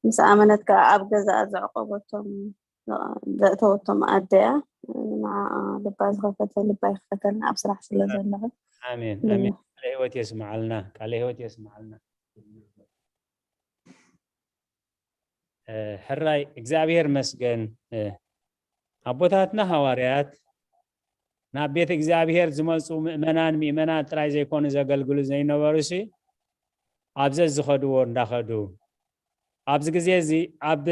ምስ ኣመነት ከዓ ኣብ ገዛኣ ዘዕቆበቶም ዘእተወቶም ኣደያ ንዓ ልባ ዝኸፈተ ልባ ይክፈተልና ኣብ ስራሕ ስለ ዘለኹ። ኣሜን ኣሜን። ቃለ ህይወት የስምዓልና፣ ቃለ ህይወት የስምዓልና። ሕራይ እግዚኣብሔር መስገን። ኣቦታትና ሃዋርያት ናብ ቤት እግዚኣብሔር ዝመፁ ምእመናን ምእመናን ጥራይ ዘይኮኑ ዘገልግሉ ዘይነበሩ ሲ ኣብ ዘዝኸድዎ እንዳኸዱ ኣብዚ ግዜ እዚ ኣብ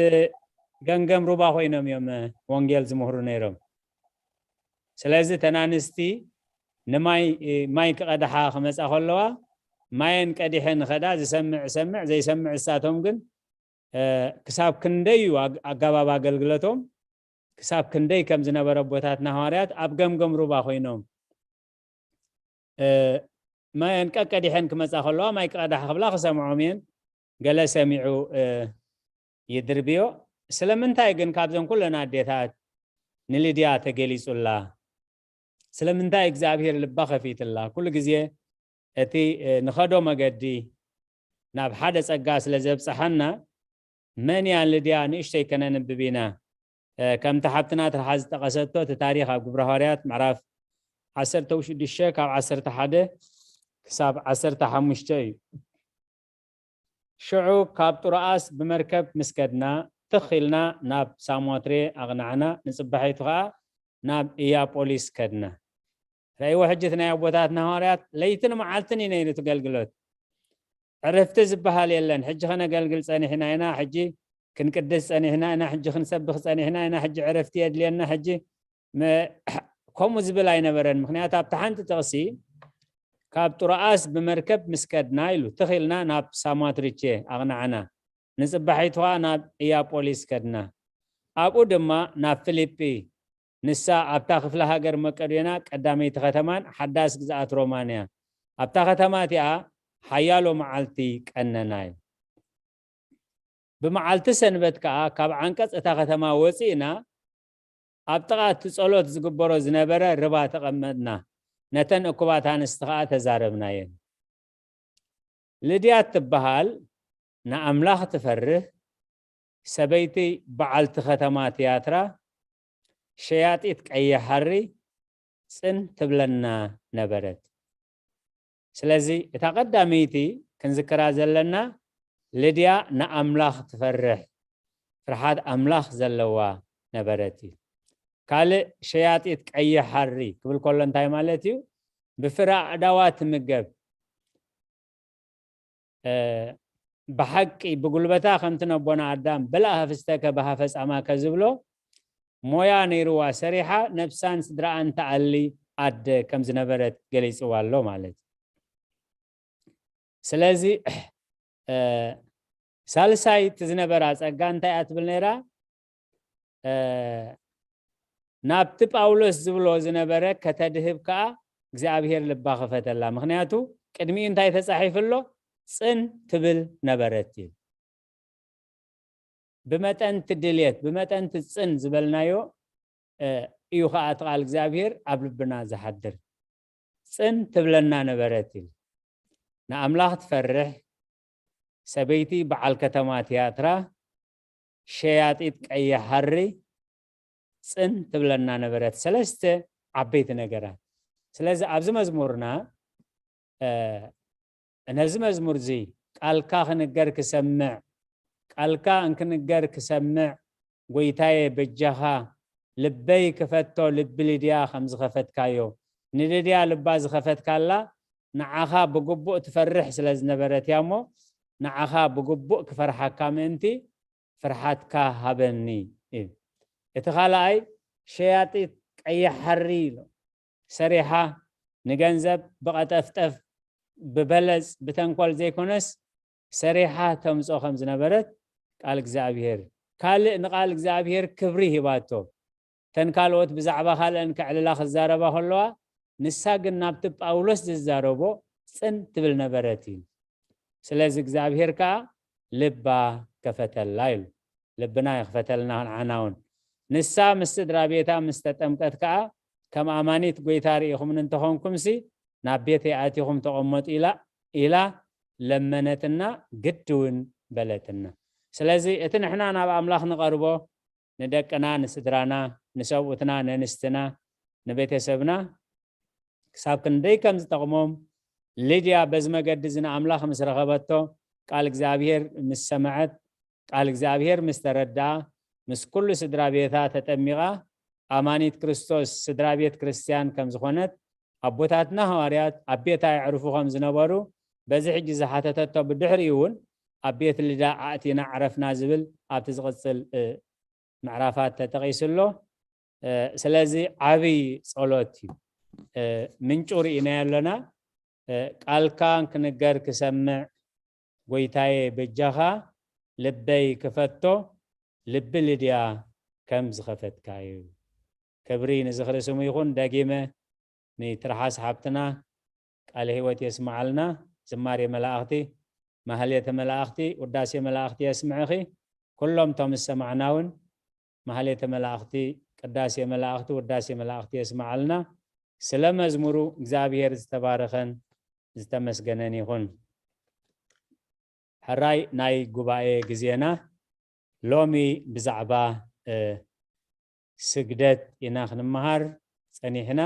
ገምገም ሩባ ኮይኖም እዮም ወንጌል ዝምህሩ ነይሮም። ስለዚ ተናንስቲ ንማይ ማይ ክቐድሓ ክመፃ ከለዋ ማየን ቀዲሐን ኸዳ ዝሰምዕ ሰምዕ ዘይሰምዕ እሳቶም ግን ክሳብ ክንደይ እዩ ኣጋባብ ኣገልግለቶም ክሳብ ክንደይ ከም ዝነበረ ኣቦታትና ሃዋርያት ኣብ ገምገም ሩባ ኮይኖም ማየን ቀቀዲሐን ክመፃ ከለዋ ማይ ክቐዳሕ ክብላ ክሰምዖም እየን። ገለ ሰሚዑ ይድርብዮ። ስለምንታይ ግን ካብዘን ኩለን ኣዴታት ንልድያ ተገሊጹላ? ስለምንታይ እግዚኣብሔር ልባ ከፊትላ? ኩሉ ግዜ እቲ ንኸዶ መገዲ ናብ ሓደ ጸጋ ስለ ዘብጽሓና መን እያ ንልድያ ንእሽተይ ከነንብብ ኢና። ከምቲ ሓብትና ትርሓ ዝጠቐሰቶ እቲ ታሪኽ ኣብ ግብረ ሃዋርያት ምዕራፍ ዓሰርተ ሽዱሽተ ካብ ዓሰርተ ሓደ ክሳብ ዓሰርተ ሓሙሽተ እዩ። ሽዑ ካብ ጥሮኣስ ብመርከብ ምስ ከድና ትኽ ኢልና ናብ ሳሞትሬ ኣቕናዕና፣ ንጽባሒቱ ኸኣ ናብ ኢያፖሊስ ከድና። ረእይዎ ሕጂ እቲ ናይ ኣቦታትና ሃዋርያት ለይትን መዓልትን እዩ ነይሩ እቲ ገልግሎት። ዕረፍቲ ዝበሃል የለን። ሕጂ ከነገልግል ጸኒሕና ኢና፣ ሕጂ ክንቅድስ ጸኒሕና ኢና፣ ሕጂ ክንሰብኽ ጸኒሕና ኢና፣ ሕጂ ዕረፍቲ የድልየና፣ ሕጂ ከምኡ ዝብል ኣይነበረን። ምክንያቱ ኣብቲ ሓንቲ ጥቕሲ ካብ ጥሮኣስ ብመርከብ ምስ ከድና ኢሉ ትኺልና ናብ ሳማትሪቼ ኣቕናዕና፣ ንጽባሒቱ ኸኣ ናብ ኢያፖሊስ ከድና፣ ኣብኡ ድማ ናብ ፊልጲ፣ ንሳ ኣብታ ክፍለ ሃገር መቄዶንያ ቀዳመይቲ ከተማን ሓዳስ ግዝኣት ሮማን እያ። ኣብታ ከተማ እቲኣ ሓያሎ መዓልቲ ቀነና እዩ። ብመዓልቲ ሰንበት ከኣ ካብ ዓንቀጽ እታ ከተማ ወጺእና ኣብ ጥቓ እቲ ጸሎት ዝግበሮ ዝነበረ ርባ ተቐመጥና። ነተን እኩባት ኣንስቲ ከኣ ተዛረብናየን። ልድያ እትበሃል ንኣምላኽ ትፈርህ ሰበይቲ በዓልቲ ከተማ ትያትራ ሸያጢት ቀይሕ ሃሪ ጽን ትብለና ነበረት። ስለዚ እታ ቀዳመይቲ ክንዝክራ ዘለና ልድያ ንኣምላኽ ትፈርሕ ፍርሓት ኣምላኽ ዘለዋ ነበረት እዩ። ካልእ ሸያጢት ቀይሕ ሃሪ ክብል ከሎ እንታይ ማለት እዩ? ብፍረ ኣእዳዋ ትምገብ ብሓቂ ብጉልበታ ከምቲ ነቦና ኣዳም ብላእ ሃፍስተከ ብሃፈ ጻማከ ዝብሎ ሞያ ነይርዋ ሰሪሓ ነብሳን ስድራኣን ተኣሊ ኣደ ከም ዝነበረት ገሊጽዋ ኣሎ ማለት እዩ። ስለዚ ሳልሳይ እቲ ዝነበራ ጸጋ እንታይ እያ ትብል ነይራ? ናብቲ ጳውሎስ ዝብሎ ዝነበረ ከተድህብ ከኣ እግዚኣብሔር ልባ ከፈተላ። ምክንያቱ ቅድሚኡ እንታይ ተጻሒፉ ኣሎ? ጽን ትብል ነበረት እዩ። ብመጠንቲ ድልየት ብመጠንቲ ጽን ዝበልናዮ እዩ ከኣ እቲ ቃል እግዚኣብሔር ኣብ ልብና ዝሓድር። ጽን ትብለና ነበረት እዩ። ንኣምላኽ ትፈርሕ ሰበይቲ በዓል ከተማ ትያትራ ሸያጢት ቀይሕ ሃሪ ጽን ትብለና ነበረት። ሰለስተ ዓበይቲ ነገራት። ስለዚ ኣብዚ መዝሙርና ነዚ መዝሙር እዚ ቃልካ ክንገር ክሰምዕ ቃልካ እንክንገር ክሰምዕ ጎይታየ በጃኻ ልበይ ክፈቶ ልቢ ልድያ ከም ዝኸፈትካዮ ንልድያ ልባ ዝኸፈትካላ ንዓኻ ብግቡእ ትፈርሕ ስለ ዝነበረት እያ እሞ ንዓኻ ብግቡእ ክፈርሓካ ምእንቲ ፍርሓትካ ሃበኒ እዩ። እቲ ካልኣይ ሸያጢት ቀይሕ ሓሪ ኢሉ ሰሪሓ ንገንዘብ ብቐጠፍጠፍ ብበለጽ ብተንኮል ዘይኮነስ ሰሪሓ ተምጾ ከም ዝነበረት ቃል እግዚኣብሔር ካልእ ንቃል እግዚኣብሔር ክብሪ ሂባቶ ተን ካልኦት ብዛዕባ ካልአን ከዕልላ ክዛረባ ከለዋ ንሳ ግን ናብቲ ጳውሎስ ዝዛረቦ ጽን ትብል ነበረት እዩ። ስለዚ እግዚኣብሔር ከኣ ልባ ከፈተላ ኢሉ ልብና ይኽፈተልና ንዓና እውን ንሳ ምስ ስድራ ቤታ ምስ ተጠምቀት ከኣ ከም ኣማኒት ጎይታ ርኢኹምን እንተኾንኩምሲ ናብ ቤተይ ኣቲኹም ተቐመጡ ኢላ ኢላ ለመነትና፣ ግድ እውን በለትና። ስለዚ እቲ ንሕና ናብ ኣምላኽ ንቐርቦ፣ ንደቅና፣ ንስድራና፣ ንሰብኡትና፣ ነንስትና፣ ንቤተሰብና ክሳብ ክንደይ ከም ዝጠቕሞም፣ ሊድያ በዚ መገዲ እዚ ንኣምላኽ ምስ ረኸበቶ፣ ቃል እግዚኣብሔር ምስ ሰምዐት፣ ቃል እግዚኣብሔር ምስ ተረድኣ፣ ምስ ኩሉ ስድራ ቤታ ተጠሚቓ፣ ኣማኒት ክርስቶስ፣ ስድራ ቤት ክርስትያን ከም ዝኾነት፣ ኣቦታትና ሃዋርያት ኣብ ቤታ የዕርፉ ከም ዝነበሩ፣ በዚ ሕጂ ዝሓተተቶ፣ ብድሕሪኡ እውን ኣብ ቤት ሊድያ ኣእቲና ዕረፍና ዝብል ኣብቲ ዝቕጽል፣ እ፣ ምዕራፋት ተጠቒሱ ኣሎ። እ፣ ስለዚ ዓብይ ጸሎት እዩ። እ፣ ምንጩ ርኢናዮ ኣለና። እ፣ ቃልካ ክንገር ክሰምዕ፣ ጎይታዬ በጃኻ ልበይ ክፈቶ፣ ልቢ ሊድያ ከም ዝኸፈትካ እዩ። ክብሪ ንዝኽሪ ስሙ ይኹን። ደጊመ ንትርሓስ ሓብትና ቃለ ህይወት የስምዓልና። ዝማሬ መላእኽቲ፣ ማህሌተ መላእኽቲ፣ ውዳሴ መላእኽቲ የስምዕኺ። ኩሎም እቶም ዝሰማዕና እውን ማህሌተ መላእኽቲ፣ ቅዳሴ መላእኽቲ፣ ውዳሴ መላእኽቲ የስምዓልና። ስለ መዝሙሩ እግዚኣብሔር ዝተባረኸን ዝተመስገነን ይኹን። ሕራይ ናይ ጉባኤ ግዜና። ሎሚ ብዛዕባ፣ እ፣ ስግደት ኢና ክንመሃር ጸኒሕና።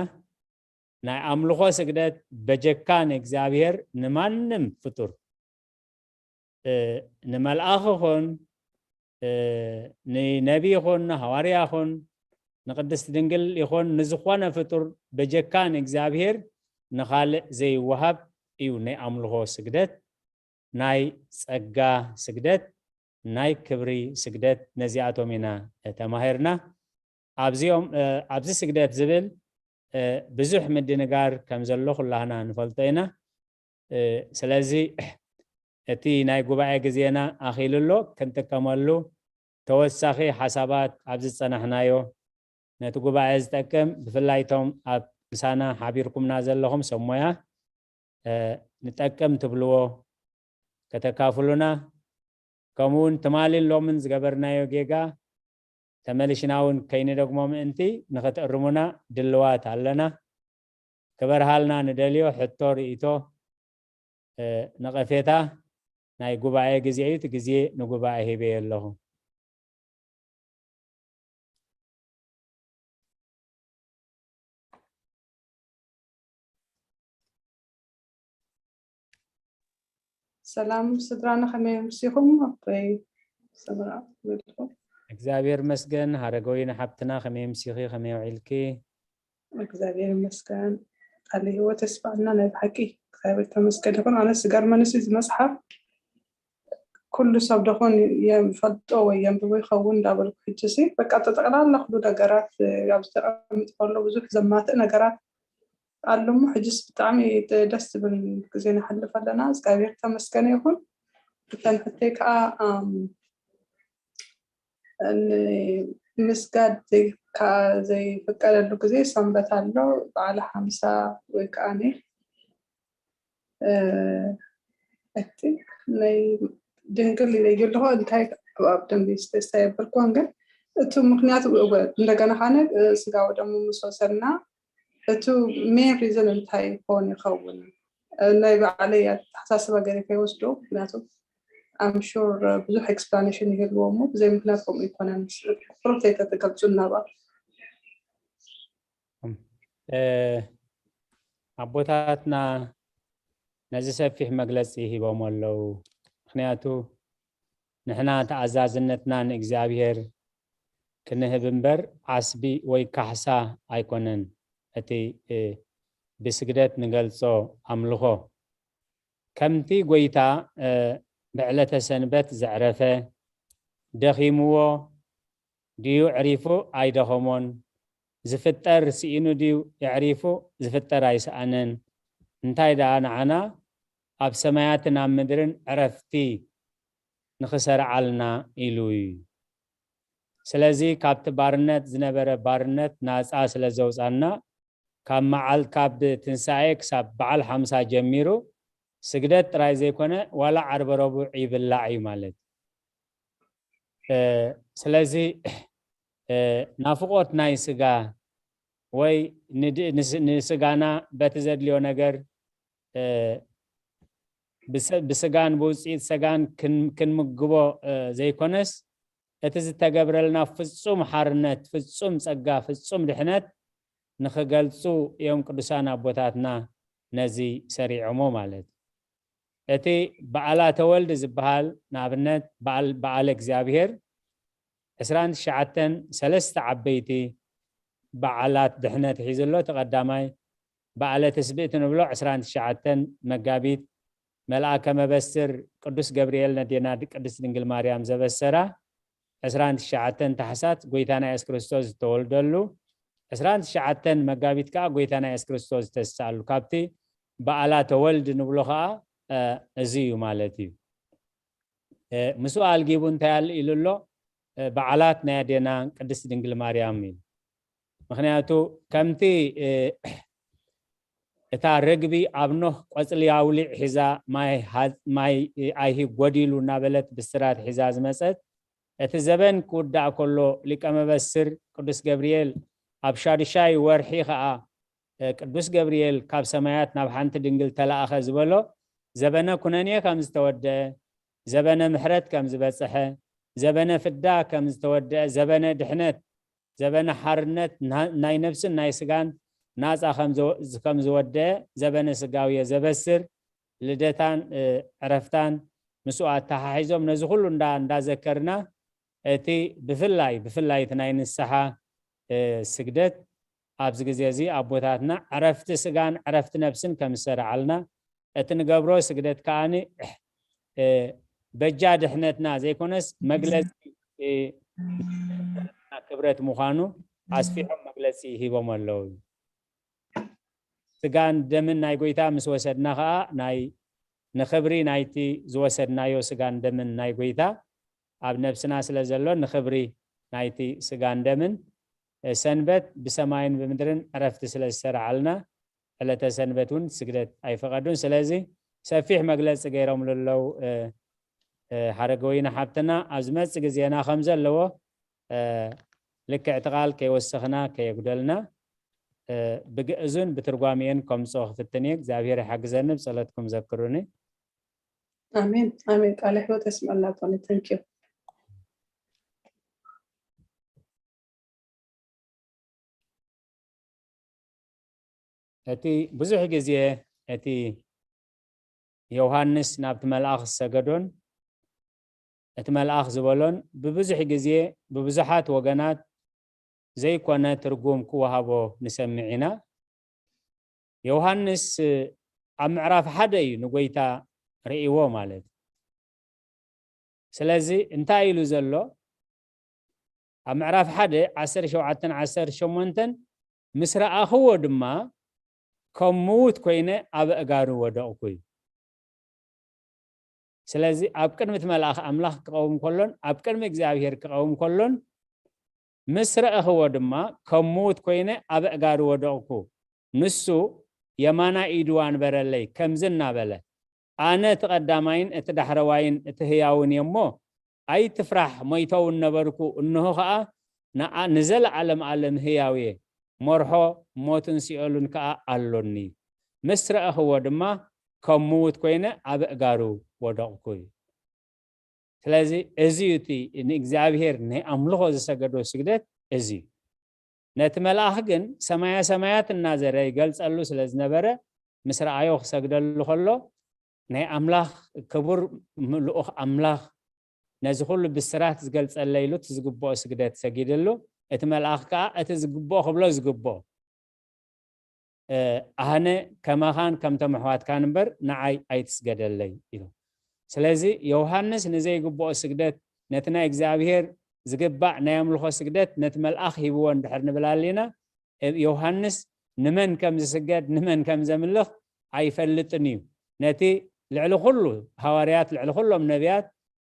ናይ ኣምልኾ ስግደት በጀካ ንእግዚኣብሔር ንማንም ፍጡር፣ እ፣ ንመልኣኽ ይኹን፣ እ፣ ንነቢ ይኹን፣ ንሃዋርያ ይኹን፣ ንቅድስት ድንግል ይኹን፣ ንዝኾነ ፍጡር በጀካ ንእግዚኣብሔር ንኻልእ ዘይወሃብ እዩ ናይ ኣምልኾ ስግደት። ናይ ጸጋ ስግደት፣ ናይ ክብሪ ስግደት፣ ነዚኣቶም ኢና ተማሂርና። ኣብዚኦም፣ እ፣ ኣብዚ ስግደት ዝብል፣ እ፣ ብዙሕ ምድንጋር ከም ዘሎ ኩላህና ንፈልጦ ኢና። እ፣ ስለዚ እቲ ናይ ጉባኤ ግዜና ኣኺሉ ኣሎ፣ ክንጥቀመሉ ተወሳኺ ሓሳባት ኣብ ዝጸናሕናዮ ነቲ ጉባኤ ዝጠቅም፣ ብፍላይ እቶም ኣብ ምሳና ሓቢርኩምና ዘለኹም ሰብ ሞያ፣ እ፣ ንጠቅም ትብልዎ ከተካፍሉና፣ ከምኡ እውን ትማልን ሎምን ዝገበርናዮ ጌጋ ተመሊሽና እውን ከይንደግሞ ምእንቲ ንኽትእርሙና ድልዋት ኣለና። ክበርሃልና ንደልዮ ሕቶ፣ ርእይቶ፣ እ፣ ነቐፌታ ናይ ጉባኤ ግዜ እዩ። እቲ ግዜ ንጉባኤ ሂበዮ ኣለኹ። ሰላም ስድራና፣ ከመይ ኣምሲኹም? ኣቦይ ሰምራ፣ ወልድኩም። እግዚኣብሔር መስገን። ሃረገወይኒ ሓብትና፣ ከመይ ኣምሲኺ? ከመይ ውዒልኪ? እግዚኣብሔር ይመስገን። ቃለ ህይወት የስማዕልና። ናይ ብሓቂ እግዚኣብሔር ተመስገን ይኹን። ኣነስ ዝገርመኒ እዚ መጽሓፍ ኩሉ ሰብ ደኾን የንፈልጦ ወይ የንብቦ ይኸውን እንዳበልኩ፣ ሕጂ ሲ በቃ ጠቕላላ ኩሉ ነገራት ኣብዚ ተቐሚጡ ከሎ ብዙሕ ዘማትእ ነገራት ኣሎ እሞ፣ ሕጂስ ብጣዕሚ ደስ ዝብል ግዜ ነሕልፍ ኣለና። እግዚኣብሔር ተመስገን ይኹን። እተን ሕቶይ ከዓ፣ ኣም፣ ንምስጋድ ዘይካ-፣ ዘይፍቀደሉ ግዜ ሰንበት ኣሎ፣ በዓለ ሓምሳ ወይ ከዓ ኒ-፣ እ፣ እቲ ናይ ድንግል ኢለዮ ኣለኹ፣ እንታይ ኣብ ደንቢ ስቴስታ የበልኩዎን፣ ግን እቱ ምኽንያት እወ-፣ እንደገና ካነ፣ እ፣ ስጋ ወደሙ ምስ ወሰድና፣ እቱ ሜን ሪዝን እንታይ ይኾን ይኸውን? እ፣ ናይ ባዕለይ ኣተሓሳስባ ገይረ ከይወስዶ፣ ምኽንያቱ ኣም ሹር ብዙሕ ኤክስፕላኔሽን ይህልዎ እሞ፣ ብዘይ ምኽንያት ከምኡ ኣይኮነን። ቁሩብ ተይተተገልጹ እናባ። እ፣ ኣቦታትና ነዚ ሰፊሕ መግለጺ ሂቦም ኣለዉ። ምኽንያቱ ንሕና ተኣዛዝነትና ንእግዚኣብሔር ክንህብ እምበር ዓስቢ ወይ ካሕሳ ኣይኮነን። እቲ፣ እ፣ ብስግደት ንገልጾ ኣምልኾ ከምቲ ጐይታ፣ እ፣ ብዕለተ ሰንበት ዘዕረፈ ደኺምዎ ድዩ ዕሪፉ ኣይደኸሞን? ዝፍጠር ስኢኑ ድዩ ኣዕሪፉ? ዝፍጠር ኣይሰኣነን። እንታይ ደኣ ንዓና ኣብ ሰማያትን ኣብ ምድርን ዕረፍቲ ንኽሰርዓልና ኢሉ እዩ። ስለዚ ካብቲ ባርነት ዝነበረ ባርነት ናጻ ስለ ዘውጻና፣ ካብ መዓል-፣ ካብ ትንሳኤ ክሳብ በዓል ሓምሳ ጀሚሩ ስግደት ጥራይ ዘይኮነ ዋላ ዓርበ ረቡዕ ይብላዕ እዩ ማለት። እ፣ ስለዚ፣ እ፣ ናፍቖት ናይ ስጋ ወይ ንድ-፣ ንስ-፣ ንስጋና በቲ ዘድልዮ ነገር፣ እ፣ ብሰ- ብስጋን ብውፅኢት ሰጋን ክን- ክንምግቦ እ፣ ዘይኮነስ፣ እቲ ዝተገብረልና ፍጹም ሓርነት፣ ፍጹም ጸጋ፣ ፍጹም ድሕነት ንኽገልጹ እዮም ቅዱሳን ኣቦታትና ነዚ ሰሪዖሞ ማለት እዩ። እቲ በዓላተ ወልድ ዝበሃል፣ ንኣብነት በዓል በዓለ እግዚኣብሔር፣ ዕስራን ትሽዓተን ሰለስተ ዓበይቲ በዓላት ድሕነት ሒዙ ኣሎ። እቲ ቀዳማይ በዓለ ትስብእቲ ንብሎ፣ ዕስራን ትሽዓተን መጋቢት፣ መልኣከ መበስር ቅዱስ ገብርኤል ነዴና ቅድስት ድንግል ማርያም ዘበሰራ፣ ዕስራን ትሽዓተን ታሕሳስ ጎይታና የሱስ ክርስቶስ ዝተወልደሉ፣ ዕስራን ትሽዓተን መጋቢት ከዓ ጎይታና የሱስ ክርስቶስ ዝተስኣሉ። ካብቲ በዓላተ ወልድ ንብሎ ከዓ እ፣ እዚ እዩ ማለት እዩ። እ፣ ምስኡ ኣልጊቡ እንታይ ኣል ኢሉ ኣሎ? እ፣ በዓላት ናይ ኣዴና ቅድስት ድንግል ማርያም እዩ። ምኽንያቱ ከምቲ እ፣ እታ ርግቢ ኣብ ኖህ ቆጽሊ ኣውሊዕ ሒዛ ማይ ሃ- ማይ ኣይሂ ጎዲሉ እናበለት ብስራት ሒዛ ዝመጸት፣ እቲ ዘበን ክውዳእ ከሎ ሊቀ መበስር ቅዱስ ገብርኤል ኣብ ሻዱሻይ ወርሒ ኸኣ እ፣ ቅዱስ ገብርኤል ካብ ሰማያት ናብ ሓንቲ ድንግል ተላእኸ ዝበሎ፣ ዘበነ ኩነኔ ከም ዝተወደአ፣ ዘበነ ምሕረት ከም ዝበጽሐ፣ ዘበነ ፍዳ ከም ዝተወደአ፣ ዘበነ ድሕነት፣ ዘበነ ሓርነት ና- ናይ ነፍስን ናይ ስጋን ናጻ ከም ዝወ- ከም ዝወደአ ዘበነ ስጋውየ ዘበስር፣ ልደታን እ፣ ዕረፍታን ምስኡ ኣተሓሒዞም ነዚ ኩሉ እንዳ እንዳዘከርና፣ እቲ ብፍላይ ብፍላይ እቲ ናይ ንስሓ እ፣ ስግደት ኣብዚ ግዜ እዚ ኣቦታትና ዕረፍቲ ስጋን ዕረፍቲ ነፍስን ከም ዝሰረዓልና፣ እቲ ንገብሮ ስግደት ከኣኒ እ፣ በጃ ድሕነትና ዘይኮነስ መግለጺ እ፣ ክብረት ምዃኑ ኣስፊሖም መግለጺ ሂቦም ኣለዉ። ስጋን ደምን ናይ ጎይታ ምስ ወሰድና ከኣ ናይ ንኽብሪ ናይቲ ዝወሰድናዮ ስጋን ደምን ናይ ጎይታ ኣብ ነብስና ስለ ዘሎ ንኽብሪ ናይቲ ስጋን ደምን እ፣ ሰንበት ብሰማይን ብምድርን ዕረፍቲ ስለ ዝሰረዓልና ዕለተ ሰንበት እውን ስግደት ኣይፈቐዱን። ስለዚ ሰፊሕ መግለፂ ገይሮም ለለው እ፣ እ፣ ሓረገወይኒ ሓብትና ኣብ ዝመፅእ ግዜና ከም ዘለዎ እ፣ ልክዕቲ ቃል ከይወሰኽና ከየጉደልና እ፣ ብግእዙን ብትርጓሜን ከምፅኦ ክፍትን እየ። እግዚኣብሔር ይሓግዘኒ። ብጸሎትኩም ዘክሩኒ። ኣሜን ኣሜን። ቃለ ሕይወት የስመዐልና ቶኒ። Thank you። እቲ ብዙሕ ግዜ እቲ ዮሃንስ ናብቲ መልኣኽ ዝሰገዶን እቲ መልኣኽ ዝበሎን ብብዙሕ ግዜ ብብዙሓት ወገናት ዘይኮነ ትርጉም ክወሃቦ ንሰምዕ ኢና። ዮሃንስ ኣብ ምዕራፍ ሓደ እዩ ንጎይታ ርእይዎ ማለት እዩ። ስለዚ እንታይ ኢሉ ዘሎ? ኣብ ምዕራፍ ሓደ ዓሰርተ ሸውዓተን ዓሰርተ ሸሞንተን ምስ ረኣኽዎ ድማ ከም ምዉት ኮይነ ኣብ ኣእጋሩ ወደቕኩ እዩ። ስለዚ ኣብ ቅድሚ እቲ መልኣኽ ኣምላኽ ክቐውም ከሎን ኣብ ቅድሚ እግዚኣብሔር ክቐውም ከሎን ምስ ረኣኽዎ ድማ ከም ምዉት ኮይነ ኣብ ኣእጋሩ ወደቕኩ። ንሱ የማናይ ኢዱ ኣንበረለይ፣ ከምዚ እናበለ፣ ኣነ እቲ ቀዳማይን እቲ ዳሕረዋይን እቲ ህያውን እየ እሞ፣ ኣይትፍራሕ፣ ሞይተ እውን ነበርኩ፣ እንሆ ኸኣ ንኣ-፣ ንዘለዓለም ዓለም ህያው እየ፣ መርሖ ሞትን ሲኦልን ከኣ ኣሎኒ። ምስ ረኣኽዎ ድማ ከም ምዉት ኮይነ ኣብ ኣእጋሩ ወደቕኩ እዩ። ስለዚ እዚ እዩ እቲ ንእግዚኣብሔር ናይ ኣምልኾ ዝሰገዶ ስግደት እዚ እዩ። ነቲ መልኣኽ ግን ሰማያ ሰማያት እናዘረ ይገልጸሉ ስለ ዝነበረ ምስ ረኣዮ ክሰግደሉ ከሎ ናይ ኣምላኽ ክቡር ልኡኽ ኣምላኽ ነዚ ኩሉ ብስራት ዝገልጸለይ ኢሉ እቲ ዝግብኦ ስግደት ሰጊድሉ። እቲ መልኣኽ ከኣ እቲ ዝግብኦ ክብሎ ዝግብኦ ኣነ ከማኻን ከምቶም ኣሕዋትካን እምበር ንዓይ ኣይትስገደለይ ኢሉ። ስለዚ ዮሃንስ ንዘይግብኦ ስግደት ነቲ ናይ እግዚኣብሔር ዝግባእ ናይ ኣምልኾ ስግደት ነቲ መልኣኽ ሂብዎ እንድሕር ንብል ኣሊና ዮሃንስ ንመን ከም ዝስገድ ንመን ከም ዘምልኽ ኣይፈልጥን እዩ። ነቲ ልዕሊ ኩሉ ሃዋርያት ልዕሊ ኩሎም ነቢያት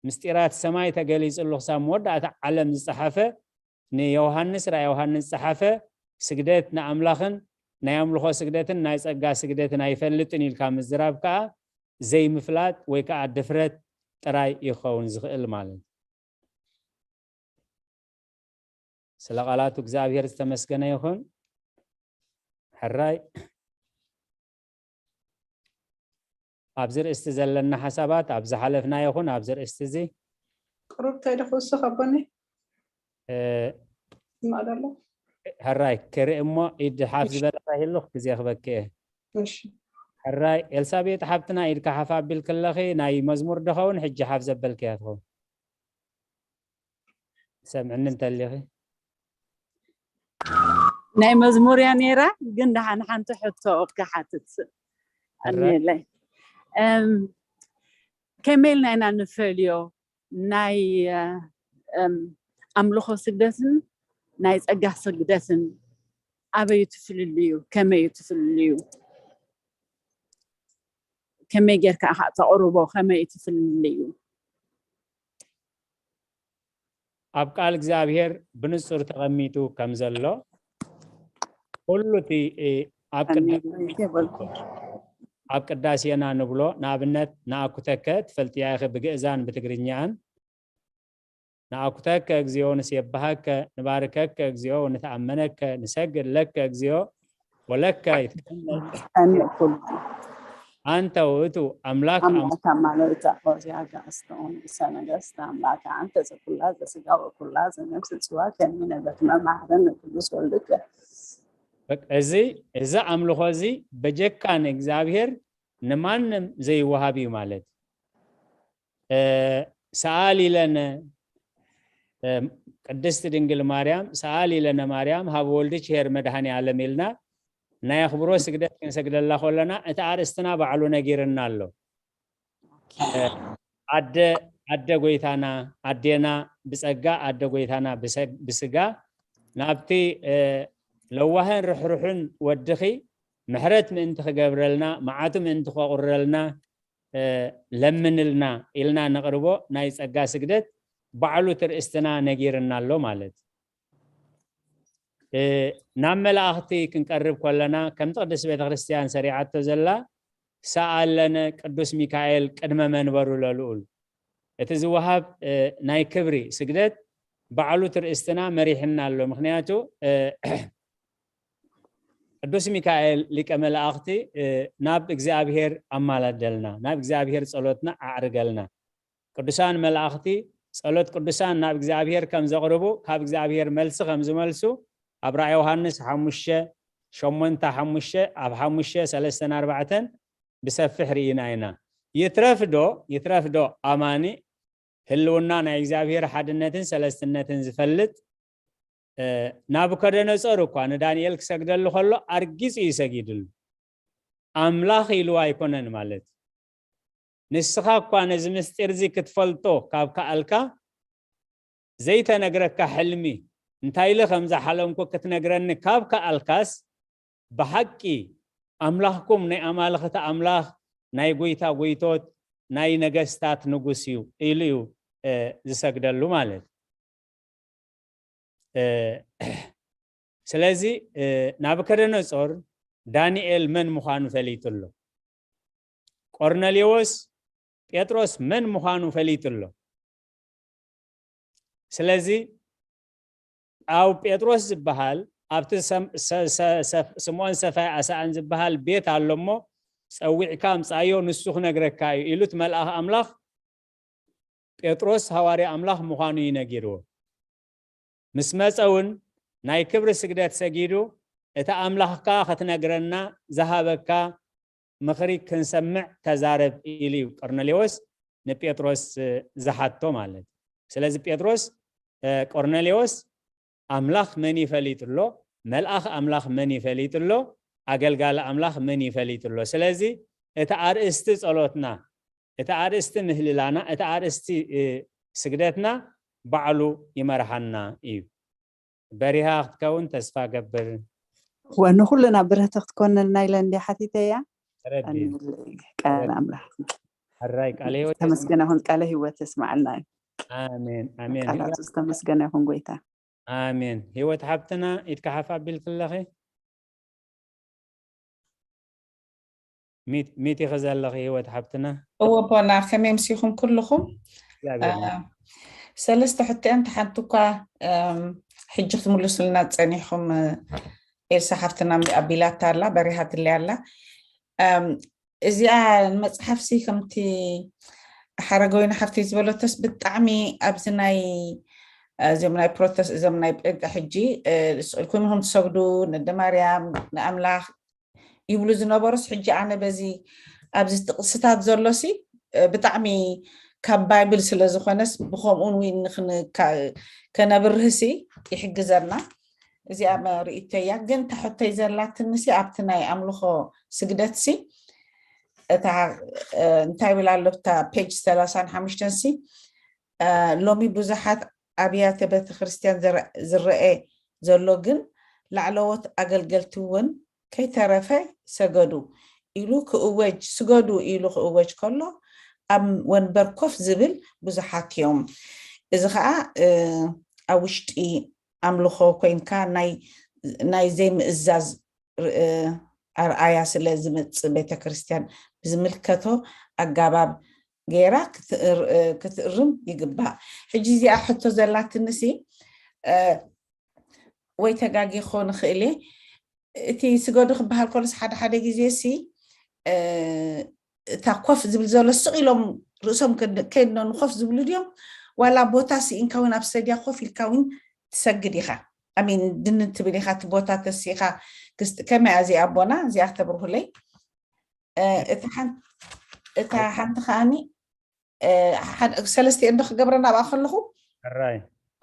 ምስጢራት ሰማይ ተገሊጽሉ ክሳብ መወዳእታ ዓለም ዝጸሓፈ ንዮሃንስ ራእይ ዮሃንስ ጸሓፈ ስግደት ንኣምላኽን ናይ ኣምልኾ ስግደትን ናይ ጸጋ ስግደትን ኣይፈልጥን ኢልካ ምዝራብ ከኣ ዘይምፍላጥ ወይ ከኣ ድፍረት ጥራይ ይኸውን ዝኽእል ማለት እዩ። ስለ ቃላቱ እግዚኣብሔር ዝተመስገነ ይኹን። ሕራይ ኣብዚ ርእስቲ ዘለና ሓሳባት ኣብ ዝሓለፍና ይኹን ኣብዚ ርእስቲ እዚ ቅሩብ እንታይ ዶ ክውስኽ ኣቦኒ? እ፣ ይስማዕ ዶ ኣሎ? ሕራይ ክርኢ እሞ ኢድ ሓፍ ዝበለ ራሂሉኽ ግዜ ክበኪ እየ። እሺ። ሕራይ ኤልሳቤጥ ሓብትና ኢድካ ሓፍ ኣቢልክለኺ ናይ መዝሙር ድኸውን ሕጂ ሓፍ ዘበልክያ ትኸውን። ሰምዕኒ እንተሊኺ ናይ መዝሙር እያ ነይራ፣ ግን ደሓን ሓንቲ ሕቶ ክሓትት ሕራይ እኒኤለይ። እም፣ ከመይ ኢልና ኢና ንፈልዮ ናይ፣ እም፣ ኣምልኾ ስግደትን ናይ ጸጋ ስግደትን ኣበይ እዩ እቲ ፍልልዩ? ከመይ እዩ እቲ ፍልልዩ? ከመይ ጌርካ ኢኻ ተቕርቦ? ከመይ እዩ እቲ ፍልልዩ? ኣብ ቃል እግዚኣብሔር ብንጹር ተቐሚጡ ከም ዘሎ ኩሉ እቲ እ፣ ኣብ ቅዳ- ይበልኩ ኣብ ቅዳሴና ንብሎ ንኣብነት ንኣኩተከ ትፈልጥያ ኢኺ ብግእዛን ብትግርኛን ንኣኩተከ እግዚኣብሔር ንሴብሃከ ንባርከከ እግዚኣብሔር ንተኣመነከ ንሰግድ ለከ እግዚኣብሔር ወለከ ይትቀመጥ ኣንኩል ኣንተ ውእቱ ኣምላክ ኣም- ኣምላክ ኣማልክት ኦዚያ ጋስቶን ንሰ ነገስት ኣምላክ ኣንተ ዘኩላ ዘስጋ ወኩላ ዘነፍስ ጽዋ ከሚነ በትመ ማሕረን ንቅዱስ ወልድከ በቃ እዚ እዚ ኣምልኾ እዚ በጀካ ንእግዚኣብሔር ንማንም ዘይወሃብ እዩ ማለት እ፣ ሰኣሊ ለነ እ፣ ቅድስት ድንግል ማርያም ሰኣሊ ለነ ማርያም ሀብ ወልድች ኄር መድኃኔ ዓለም ኢልና ናይ ኣኽብሮ ስግደት ክንሰግደላ ከለና እቲ ኣርእስትና ባዕሉ ነጊርና ኣሎ። እ፣ ኣደ ኣደ ጎይታና ኣዴና ብጸጋ ኣደ ጎይታና ብሰ- ብስጋ ናብቲ እ፣ ለዋህን ርሕሩሕን ወድኺ ምሕረት ምእንቲ ክገብረልና መዓቱ ምእንቲ ከቑረልና እ፣ ለምንልና ኢልና ነቕርቦ ናይ ጸጋ ስግደት ባዕሉ ትርእስትና ነጊርና ኣሎ ማለት እ፣ ናብ መላእኽቲ ክንቀርብ ከለና ከምቲ ቅድስት ቤተ ክርስቲያን ሰሪዓቶ ዘላ ሰኣለነ ቅዱስ ሚካኤል ቅድመ መንበሩ ለልኡል እቲ ዝወሃብ እ፣ ናይ ክብሪ ስግደት ባዕሉ ትርእስትና መሪሕና ኣሎ ምክንያቱ እ፣ ቅዱስ ሚካኤል ሊቀ መላእኽቲ እ፣ ናብ እግዚኣብሔር ኣማላደልና ናብ እግዚኣብሔር ጸሎትና ኣዕርገልና ቅዱሳን መላእኽቲ ጸሎት ቅዱሳን ናብ እግዚኣብሔር ከም ዘቕርቡ ካብ እግዚኣብሔር መልሲ ከም ዝመልሱ ኣብ ራእይ ዮሃንስ ሓሙሽተ ሸሞንተ ሓሙሽተ ኣብ ሓሙሽተ ሰለስተን ኣርባዕተን ብሰፊሕ ርኢና ኢና። ይትረፍ ዶ ይትረፍ ዶ ኣማኒ ህልውና ናይ እግዚኣብሔር ሓድነትን ሰለስትነትን ዝፈልጥ እ፣ ናቡከደነጾር እኳ ንዳንኤል ክሰግደሉ ከሎ ኣርጊጹ እዩ ሰጊድሉ። ኣምላኽ ኢሉ ኣይኮነን ማለት ንስኻ እኳ ነዚ ምስጢር እዚ ክትፈልጦ ካብ ከኣልካ ዘይተነግረካ ሕልሚ እንታይ ኢለ ከም ዝሓለምኩ ክትነግረኒ ካብ ከኣልካስ ብሓቂ ኣምላኽኩም ናይ ኣማልኽቲ ኣምላኽ ናይ ጎይታ ጎይቶት ናይ ነገስታት ንጉስ እዩ ኢሉ እዩ እ፣ ዝሰግደሉ ማለት እ፣ ስለዚ እ፣ ናቡከደነጾር ዳንኤል መን ምዃኑ ፈሊጡ ኣሎ ቆርነሌዎስ ጴጥሮስ መን ምዃኑ ፈሊጡ ኣሎ ስለዚ ኣብ ጴጥሮስ ዝበሃል ኣብቲ ሰም- ሰ- ሰ- ሰፍ- ስምዖን ሰፋይ ኣሳእን ዝበሃል ቤት ኣሎ እሞ ጸዊዕካ ኣምጻዮ ንሱ ክነግረካ እዩ ኢሉ እቲ መልኣኽ ኣምላኽ ጴጥሮስ ሃዋርያ ኣምላኽ ምዃኑ እዩ ነጊርዎ ምስ መጸ እውን ናይ ክብሪ ስግደት ሰጊዱ እቲ ኣምላኽካ ክትነግረና ዝሃበካ ምኽሪ ክንሰምዕ ተዛረብ ኢሉ እዩ ቆርኔሌዎስ ንጴጥሮስ ዝሓቶ ማለት እዩ። ስለዚ ጴጥሮስ ቆርኔሌዎስ ኣምላኽ መን ይፈሊጥ ኣሎ፣ መልኣኽ ኣምላኽ መን ይፈሊጥ ኣሎ፣ ኣገልጋሊ ኣምላኽ መን ይፈሊጥ ኣሎ። ስለዚ እቲ ኣርእስቲ ጸሎትና፣ እቲ ኣርእስቲ ምህልላና፣ እቲ ኣርእስቲ ስግደትና ባዕሉ ይመርሓና እዩ። በሪሃ ክትከውን ተስፋ ገብር። ወንኩልና ብርህቲ ክትኮነልና ኢለ እንዲ ሓቲተያ ተረዲእ ቃል ኣምላኽ ሕራይ ቃለ ህይወት ተመስገነ ይኹን። ቃለ ህይወት የስማዓልና እዩ። ኣሜን ኣሜን ቃላቱ ዝተመስገነ ይኹን ጎይታ። ኣሜን። ህይወት ሓብትና ኢድካ ሓፍ ኣቢልክለኺ ሚት- ሚት ኢኺ ዘለኺ ህይወት ሓብትና። እወ ኣቦና ከመይ ምሲኹም ኩልኹም? እግዚኣብሔር አ፣ ሰለስተ ሕቶያን ተሓንቲ እኳ እም፣ ሕጂ ክትምልሱልና ጸኒሕኩም እ፣ ኤልሳ ሓፍትና ኣቢላታ ኣላ በሪሃትለይ ኣላ። እም፣ እዚኣ መፅሓፍሲ ከምቲ ሓረገወይኒ ሓፍተይ ዝበለቶስ ብጣዕሚ ኣብዚ ናይ እዚኦም ናይ ፕሮተስ እዞም ናይ ጴንጤ ሕጂ ስቕ ኢልኩም ኢኹም ትሰግዱ ንደ ማርያም ንኣምላኽ ይብሉ ዝነበሩስ ሕጂ ኣነ በዚ ኣብዚ ጥቕስታት ዘሎሲ ብጣዕሚ ካብ ባይብል ስለ ዝኾነስ ብኸምኡን ውን ከነብርህሲ ይሕግዘና። እዚኣ መርእቶያ ግን ተሕቶይ ዘላትንሲ ኣብቲ ናይ ኣምልኾ ስግደትሲ እታ እንታይ ይብል ኣሎ እታ ፔጅ ሰላሳን ሓሙሽተን ሲ ሎሚ ብዙሓት ኣብያተ ቤተክርስትያን ዝረአ ዘሎ ግን ላዕለዎት ኣገልገልቲ እውን ከይተረፈ ሰገዱ ኢሉ ክእወጅ ስገዱ ኢሉ ክእወጅ ከሎ ኣብ ወንበር ኮፍ ዝብል ብዙሓት እዮም። እዚ ከዓ ኣብ ውሽጢ ኣምልኾ ኮይንካ ናይ ዘይምእዛዝ ኣርኣያ ስለ ዝመፅእ ቤተክርስትያን ብዝምልከቶ ኣጋባብ ገይራ ክትእርም ይግባእ። ሕጂ እዚኣ ሕቶ ዘላትንሲ ወይ ተጋጊ ክኸውን ይኽእል እየ። እቲ ስገዱ ክበሃል ከሎስ ሓደ ሓደ ግዜ ሲ እታ ኮፍ ዝብል ዘሎ ስቕ ኢሎም ርእሶም ከይድኖ ንኮፍ ዝብሉ ድዮም ዋላ ቦታ ስኢንካ እውን ኣብ ሰድያ ኮፍ ኢልካ እውን ትሰግድ ኢኻ ኣሚን ድንን ትብል ኢኻ እቲ ቦታ ተሲኻ ከመይ እዚኣ ኣቦና እዚኣ ተብርሁለይ እታ ሓንቲ ከዓኒ ሰለስተ እንዶ ክገብረ ናብኣ ከለኹ ራይ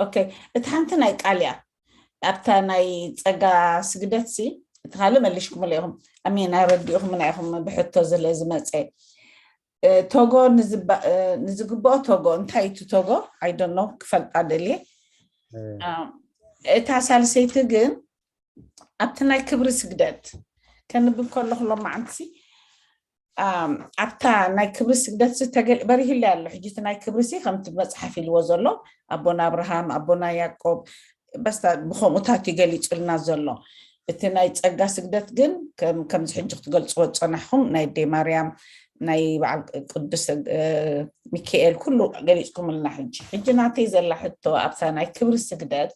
ኦኬ እቲ ሓንቲ ናይ ቃል እያ ኣብታ ናይ ፀጋ ስግደት ሲ እቲ ካልእ መሊሽኩምለ ኢኹም ኣሜን ኣረዲእኹምና ኢኹም ብሕቶ ዝለ ዝመፀ ቶጎ ንዝግብኦ ቶጎ እንታይ እቲ ቶጎ ኣይደኖ ክፈልጣ ደልየ እታ ሳልሰይቲ ግን ኣብቲ ናይ ክብሪ ስግደት ከንብብ ከለኹ ሎማዓንቲ ኣብታ ናይ ክብሪ ስግደት በሪህለ ኣሎ ሕጂ እቲ ናይ ክብሪ ሲ ከምቲ መፅሓፍ ኢልዎ ዘሎ ኣቦና ኣብርሃም ኣቦና ያዕቆብ በስታ ብከምኡታት እዩ ገሊፁልና ዘሎ እቲ ናይ ፀጋ ስግደት ግን ከምዚ ሕጂ ክትገልፅዎ ዝፀናሕኩም ናይ ኣደይ ማርያም ናይ በዓል ቅዱስ ሚካኤል ኩሉ ገሊፅኩምልና ሕጂ ሕጂ ናተይ ዘላ ሕቶ ኣብታ ናይ ክብሪ ስግደት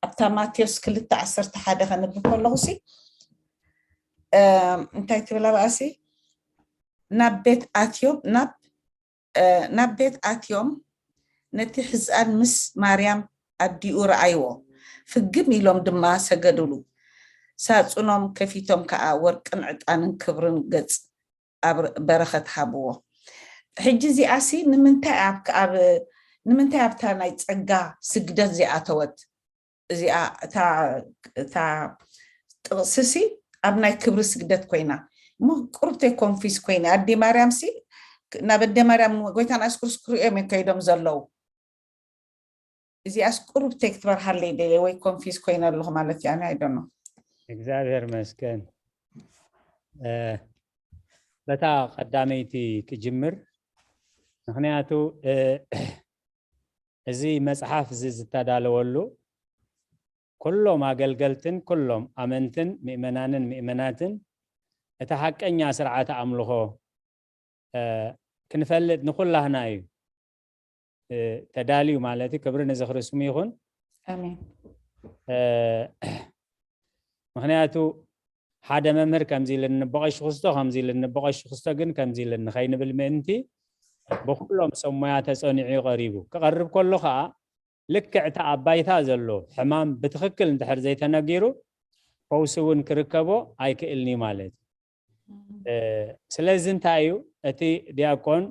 ኣብታ ማቴዎስ ክልተ ዓሰርተ ሓደ ከንብብ ከለኹ ሲ እንታይ ትብል ኣብኣሲ ናብ ቤት ኣትዮም ናብ ናብ ቤት ኣትዮም ነቲ ሕፃን ምስ ማርያም ኣዲኡ ረኣይዎ ፍግም ኢሎም ድማ ሰገዱሉ ሳፁኖም ከፊቶም ከዓ ወርቅን ዕጣንን ክብርን ገፅ ኣብ በረኸት ሃብዎ ሕጂ እዚኣሲ ንምንታይ ኣብ ንምንታይ ኣብታ ናይ ፀጋ ስግደት ዚኣተወት እዚኣ እታ ጥቕስሲ ኣብ ናይ ክብሪ ስግደት ኮይና እሞ ቁርብተይ ኮንፊስ ኮይነ ኣዴ ማርያም ሲ ናብ ኣዴ ማርያም ጎይታና የሱስ ክርስቶስ ክርእዮም እዮም ከይዶም ዘለዉ እዚኣስ ቁርብተይ ክትበርሃለይ ደልየ ወይ ኮንፊስ ኮይነ ኣለኹ ማለት እዩ ኣነ ኣይደኖ እግዚኣብሔር መስገን በታ ቀዳመይቲ ክጅምር ምክንያቱ እዚ መጽሓፍ እዚ ዝተዳለወሉ ኩሎም ኣገልገልትን ኩሎም ኣመንትን ምእመናንን ምእመናትን እቲ ሓቀኛ ስርዓተ ኣምልኾ ክንፈልጥ ንኩላህና እዩ ተዳልዩ ማለት እዩ። ክብሪ ንዚ ክርስሙ ይኹን። ምክንያቱ ሓደ መምህር ከምዚ ኢልኒ በቐሽ ክስቶ ከምዚ ኢልኒ በቐሽ ክስቶ ግን ከምዚ ኢልኒ ከይንብል ምእንቲ ብኩሎም ሰብ ሞያ ተጸኒዑ እዩ ቀሪቡ። ክቐርብ ከሎ ከዓ ልክዕ እቲ ኣብ ባይታ ዘሎ ሕማም ብትኽክል እንድሕር ዘይተነጊሩ ፈውሲ እውን ክርከቦ ኣይክእልን እዩ ማለት እዩ። ስለዚ እንታይ እዩ እቲ ዲያቆን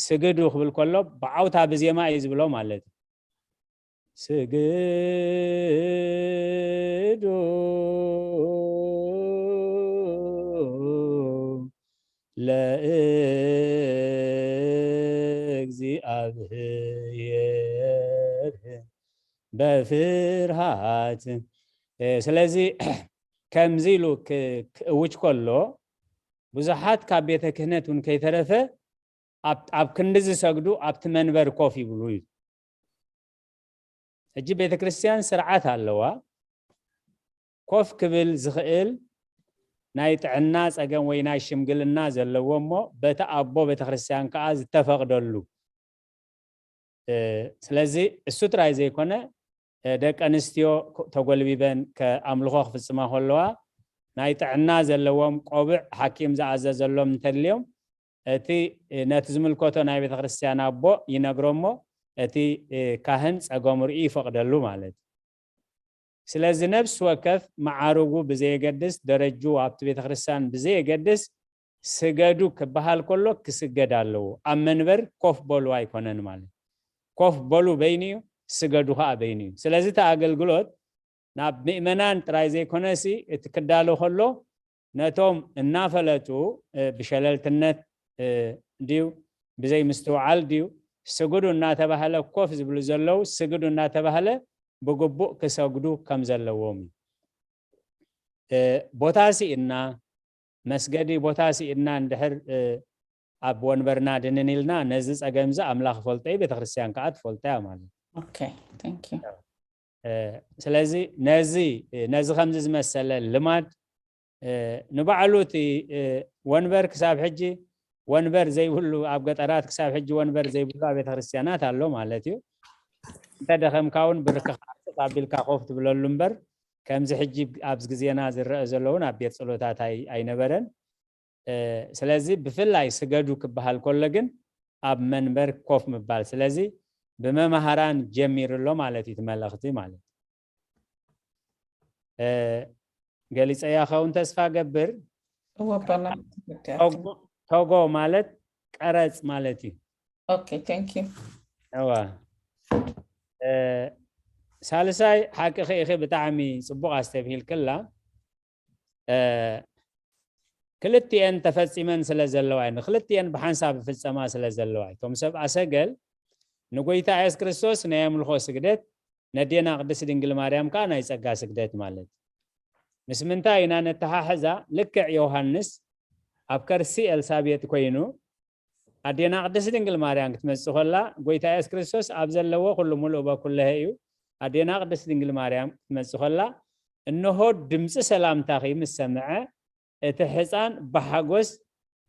ስግዱ ክብል ከሎ ብዓውታ ብዜማ እዩ ዝብሎ ማለት እዩ። ስግዱ ለእግዚኣብሔር በፍርሃት። ስለዚ ከምዚ ኢሉ ክእውጅ ከሎ ብዙሓት ካብ ቤተ ክህነት እውን ከይተረፈ ኣብ ክንዲ ዝሰግዱ ኣብቲ መንበር ኮፍ ይብሉ እዩ። ሕጂ ቤተ ክርስቲያን ስርዓት ኣለዋ። ኮፍ ክብል ዝኽእል ናይ ጥዕና ጸገም ወይ ናይ ሽምግልና ዘለዎ እሞ በቲ ኣቦ ቤተ ክርስቲያን ከኣ ዝተፈቕደሉ ስለዚ እሱ ጥራይ ዘይኮነ ደቂ ኣንስትዮ ተጎልቢበን ኣምልኾ ክፍጽማ ከለዋ ናይ ጥዕና ዘለዎም ቆብዕ ሓኪም ዝኣዘዘሎም እንተልዮም፣ እቲ ነቲ ዝምልከቶ ናይ ቤተክርስትያን ኣቦ ይነግሮ እሞ፣ እቲ ካህን ጸገሙ ርኢ ይፈቕደሉ ማለት እዩ። ስለዚ ነፍሲ ወከፍ መዓርጉ ብዘየገድስ፣ ደረጅኡ ኣብቲ ቤተክርስትያን ብዘየገድስ፣ ስገዱ ክበሃል ከሎ ክስገድ ኣለዎ። ኣብ መንበር ኮፍ በሉ ኣይኮነን ማለት። ኮፍ በሉ በይኑ እዩ፣ ስገዱ ከዓ በይኑ እዩ። ስለዚ እቲ ኣገልግሎት ናብ ምእመናን ጥራይ ዘይኮነሲ፣ እቲ ክዳሎ ከሎ ነቶም እናፈለጡ፣ እ፣ ብሸለልትነት፣ እ፣ ድዩ ብዘይ ምስትውዓል ድዩ ስግዱ እናተባህለ ኮፍ ዝብሉ ዘለዉ፣ ስግዱ እናተባህለ ብግቡእ ክሰግዱ ከም ዘለዎም እዩ። እ፣ ቦታ ስኢና፣ መስገዲ ቦታ ስኢና እንድሕር፣ እ፣ ኣብ ወንበርና ድንን ኢልና፣ ነዚ ጸገም እዚ ኣምላኽ ይፈልጦ እዩ፣ ቤተክርስትያን ከዓ ትፈልጦ እያ ማለት እዩ። Okay, thank you. እ፣ ስለዚ ነዚ፣ ነዚ ከምዚ ዝመሰለ ልማድ፣ እ፣ ንባዕሉ እቲ፣ እ፣ ወንበር ክሳብ ሕጂ ወንበር ዘይብሉ፣ ኣብ ገጠራት ክሳብ ሕጂ ወንበር ዘይብሉ ኣብ ቤተክርስትያናት ኣሎ ማለት እዩ። እንተ ደኸምካ እውን ብርክኻ ዓጽፍ ኣቢልካ ኮፍ ትብለሉ እምበር፣ ከምዚ ሕጂ ኣብዚ ግዜና ዝረአ ዘሎ እውን ኣብ ቤት ጸሎታት ኣይ-፣ ኣይነበረን። እ፣ ስለዚ ብፍላይ ስገዱ ክበሃል ከሎ ግን ኣብ መንበር ኮፍ ምባል። ስለዚ ብመማህራን ጀሚሩ ኣሎ ማለት እዩ እቲ መልእኽቲ ማለት። እ፣ ገሊጸያ ኸውን ተስፋ ገብር። እወ፣ ኣቦና። ቶጎ፣ ቶጎ ማለት ቀረጽ ማለት እዩ። Okay, thank you. እዋ። እ፣ ሳልሳይ ሓቂ ኸኢኺ ብጣዕሚ ጽቡቕ ኣስተብሂልክላ። እ፣ ክልቲኤን ተፈጺመን ስለ ዘለዋ እዩ። ንክልቲኤን ብሓንሳብ ፍጸማ ስለ ዘለዋ እዩ። እቶም ሰብ ኣሰገል ንጎይታ የሱስ ክርስቶስ ናይ ኣምልኾ ስግደት፣ ነዴና ቅድስት ድንግል ማርያም ከኣ ናይ ጸጋ ስግደት ማለት እዩ። ምስ ምንታይ ኢና ነተሓሕዛ? ልክዕ ዮሃንስ ኣብ ከርሲ ኤልሳቤጥ ኮይኑ፣ ኣዴና ቅድስት ድንግል ማርያም ክትመጽእ ከላ፣ ጎይታ የሱስ ክርስቶስ ኣብ ዘለዎ ኩሉ ምሉእ በኩለሄ እዩ። ኣዴና ቅድስት ድንግል ማርያም ክትመጽእ ከላ፣ እንሆ ድምጺ ሰላምታኺ ምስ ሰምዐ፣ እቲ ሕፃን ብሓጎስ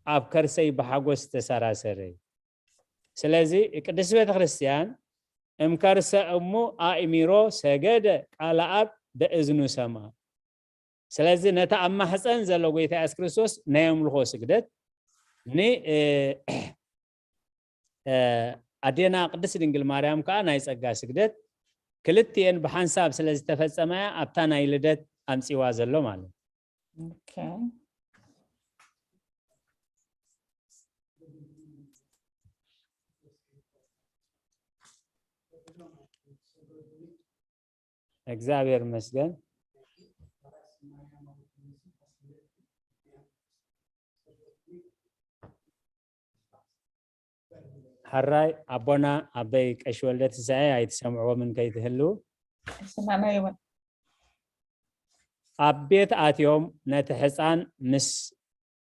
ኣብ ከርሰይ ብሓጎስ ተሰራሰረ። ስለዚ ቅድስት ቤተ ክርስቲያን እምከርሰ እሙ ኣእሚሮ ሰገደ ቃለ ኣብ በእዝኑ ሰማ። ስለዚ ነታ ኣብ ማሕፀን ዘሎ ጎይታ የሱስ ክርስቶስ ናይ ኣምልኾ ስግደት ን፣ እ፣ እ፣ ኣዴና ቅድስት ድንግል ማርያም ከዓ ናይ ጸጋ ስግደት ክልቲኤን ብሓንሳብ ስለ ዝተፈጸመያ ኣብታ ናይ ልደት ኣምጺዋ ዘሎ ማለት እዩ። Okay. እግዚኣብሔር ይመስገን። ሕራይ ኣቦና ኣበይ ቀሺ ወልደ ትንሳኤ ኣይትሰምዕዎምን ከይትህልው። ኣይሰማዕናዮምን። ኣብ ቤት ኣትዮም ነቲ ሕፃን ምስ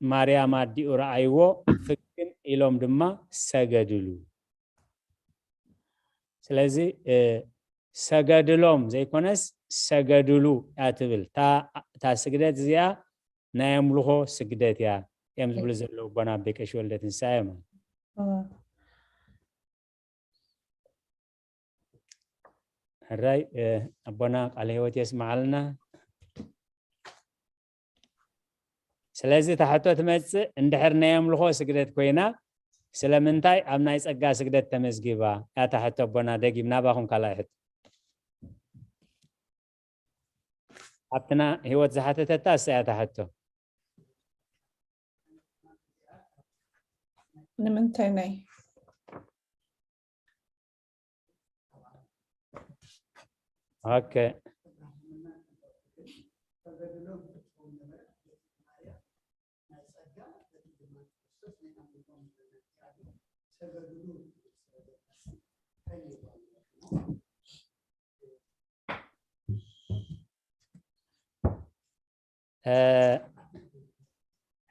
ማርያም ኣዲኡ ረኣይዎ፣ ፍግም ኢሎም ድማ ሰገድሉ። ስለዚ፣ እ፣ ሰገድሎም ዘይኮነስ ሰገድሉ እያ ትብል። እታ፣ እታ ስግደት እዚኣ ናይ ኣምልኾ ስግደት እያ እዮም ዝብሉ ዘለዉ ኣቦና ኣበይ ቀሺ ወልደ ትንሳኤ ማለት። እወ። ሕራይ፣ እ፣ ኣቦና ቃለ ህይወት የስምዓልና። ስለዚ እታ ሕቶ ትመጽእ፣ እንድሕር ናይ ኣምልኾ ስግደት ኮይና፣ ስለምንታይ ኣብ ናይ ጸጋ ስግደት ተመዝጊባ? እያ እታ ሕቶ ኣቦና፣ ደጊም ናባኹም ካልኣይ ሕቶ። ኣብትና ህይወት ዝሓተተታ እሳ እያ እታ ሕቶ። ንምንታይ ናይ ኦኬ። እ፣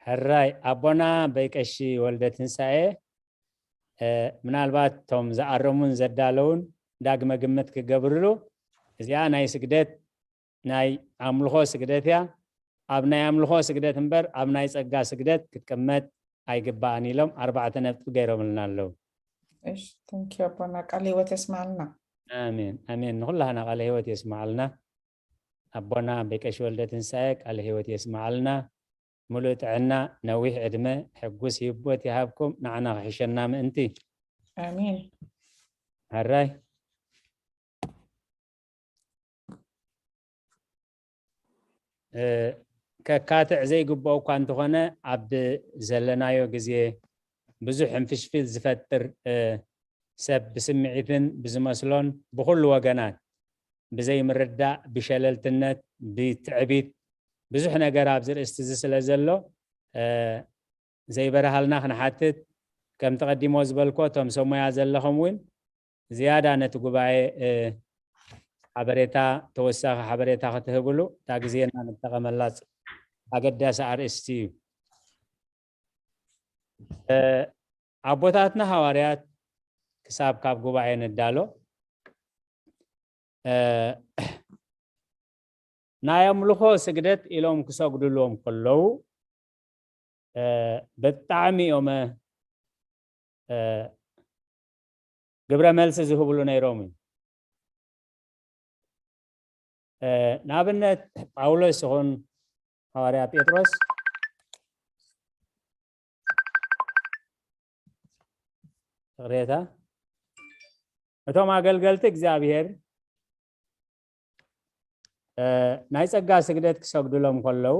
ሕራይ ኣቦና ኣበይ ቀሺ ወልደ ትንሳኤ፣ እ፣ ምናልባት እቶም ዝኣረሙን ዘዳለውን ዳግመ ግምት ክገብርሉ፣ እዚኣ ናይ ስግደት፣ ናይ ኣምልኾ ስግደት እያ። ኣብ ናይ ኣምልኾ ስግደት እምበር ኣብ ናይ ጸጋ ስግደት ክትቅመጥ ኣይግባእን ኢሎም ኣርባዕተ ነጥቢ ገይሮምልና ኣለዉ። እሺ፣ thank you ኣቦና፣ ቃለ ህይወት የስማዕልና። ኣሜን፣ ኣሜን። ንኹላህና ቃለ ህይወት የስማዓልና። ኣቦና ኣቦይ ቀሺ ወልደ ትንሳኤ ቃለ ህይወት የስምዓልና። ሙሉእ ጥዕና፣ ነዊሕ ዕድመ፣ ሕጉስ ህይወት ይሃብኩም፣ ንዓና ክሕሸና ምእንቲ። ኣሜን። ሕራይ። እ፣ ከካትዕ ዘይግብኦ እኳ እንተኾነ፣ ኣብ ዘለናዮ ግዜ ብዙሕ ሕንፍሽፍሽ ዝፈጥር፣ እ፣ ሰብ ብስምዒትን ብዝመስሎን ብኹሉ ወገናት ብዘይምርዳእ፣ ብሸለልትነት፣ ብትዕቢት፣ ብዙሕ ነገር ኣብዚ ርእስቲ እዚ ስለ ዘሎ፣ እ፣ ዘይበርሃልና ክንሓትት፣ ከምቲ ቀዲሞ ዝበልኮ፣ እቶም ሰብ ሞያ ዘለኹም እውን ዝያዳ ነቲ ጉባኤ፣ እ፣ ሓበሬታ፣ ተወሳኺ ሓበሬታ ክትህብሉ እታ ግዜና ንጠቐመላ፣ ኣገዳሲ ኣርእስቲ እዩ። እ፣ ኣቦታትና ሃዋርያት ክሳብ ካብ ጉባኤ ንዳሎ፣ እ፣ ናይ ኣምልኾ ስግደት ኢሎም ክሰግድሎም ከለዉ፣ እ፣ ብጣዕሚ እዮም፣ እ፣ ግብረ መልሲ ዝህብሉ ነይሮም እዩ። እ፣ ንኣብነት ጳውሎስ ይኹን ሃዋርያ ጴጥሮስ፣ ይቕሬታ፣ እቶም ኣገልገልቲ እግዚኣብሔር፣ እ፣ ናይ ጸጋ ስግደት ክሰግድሎም ከለዉ፣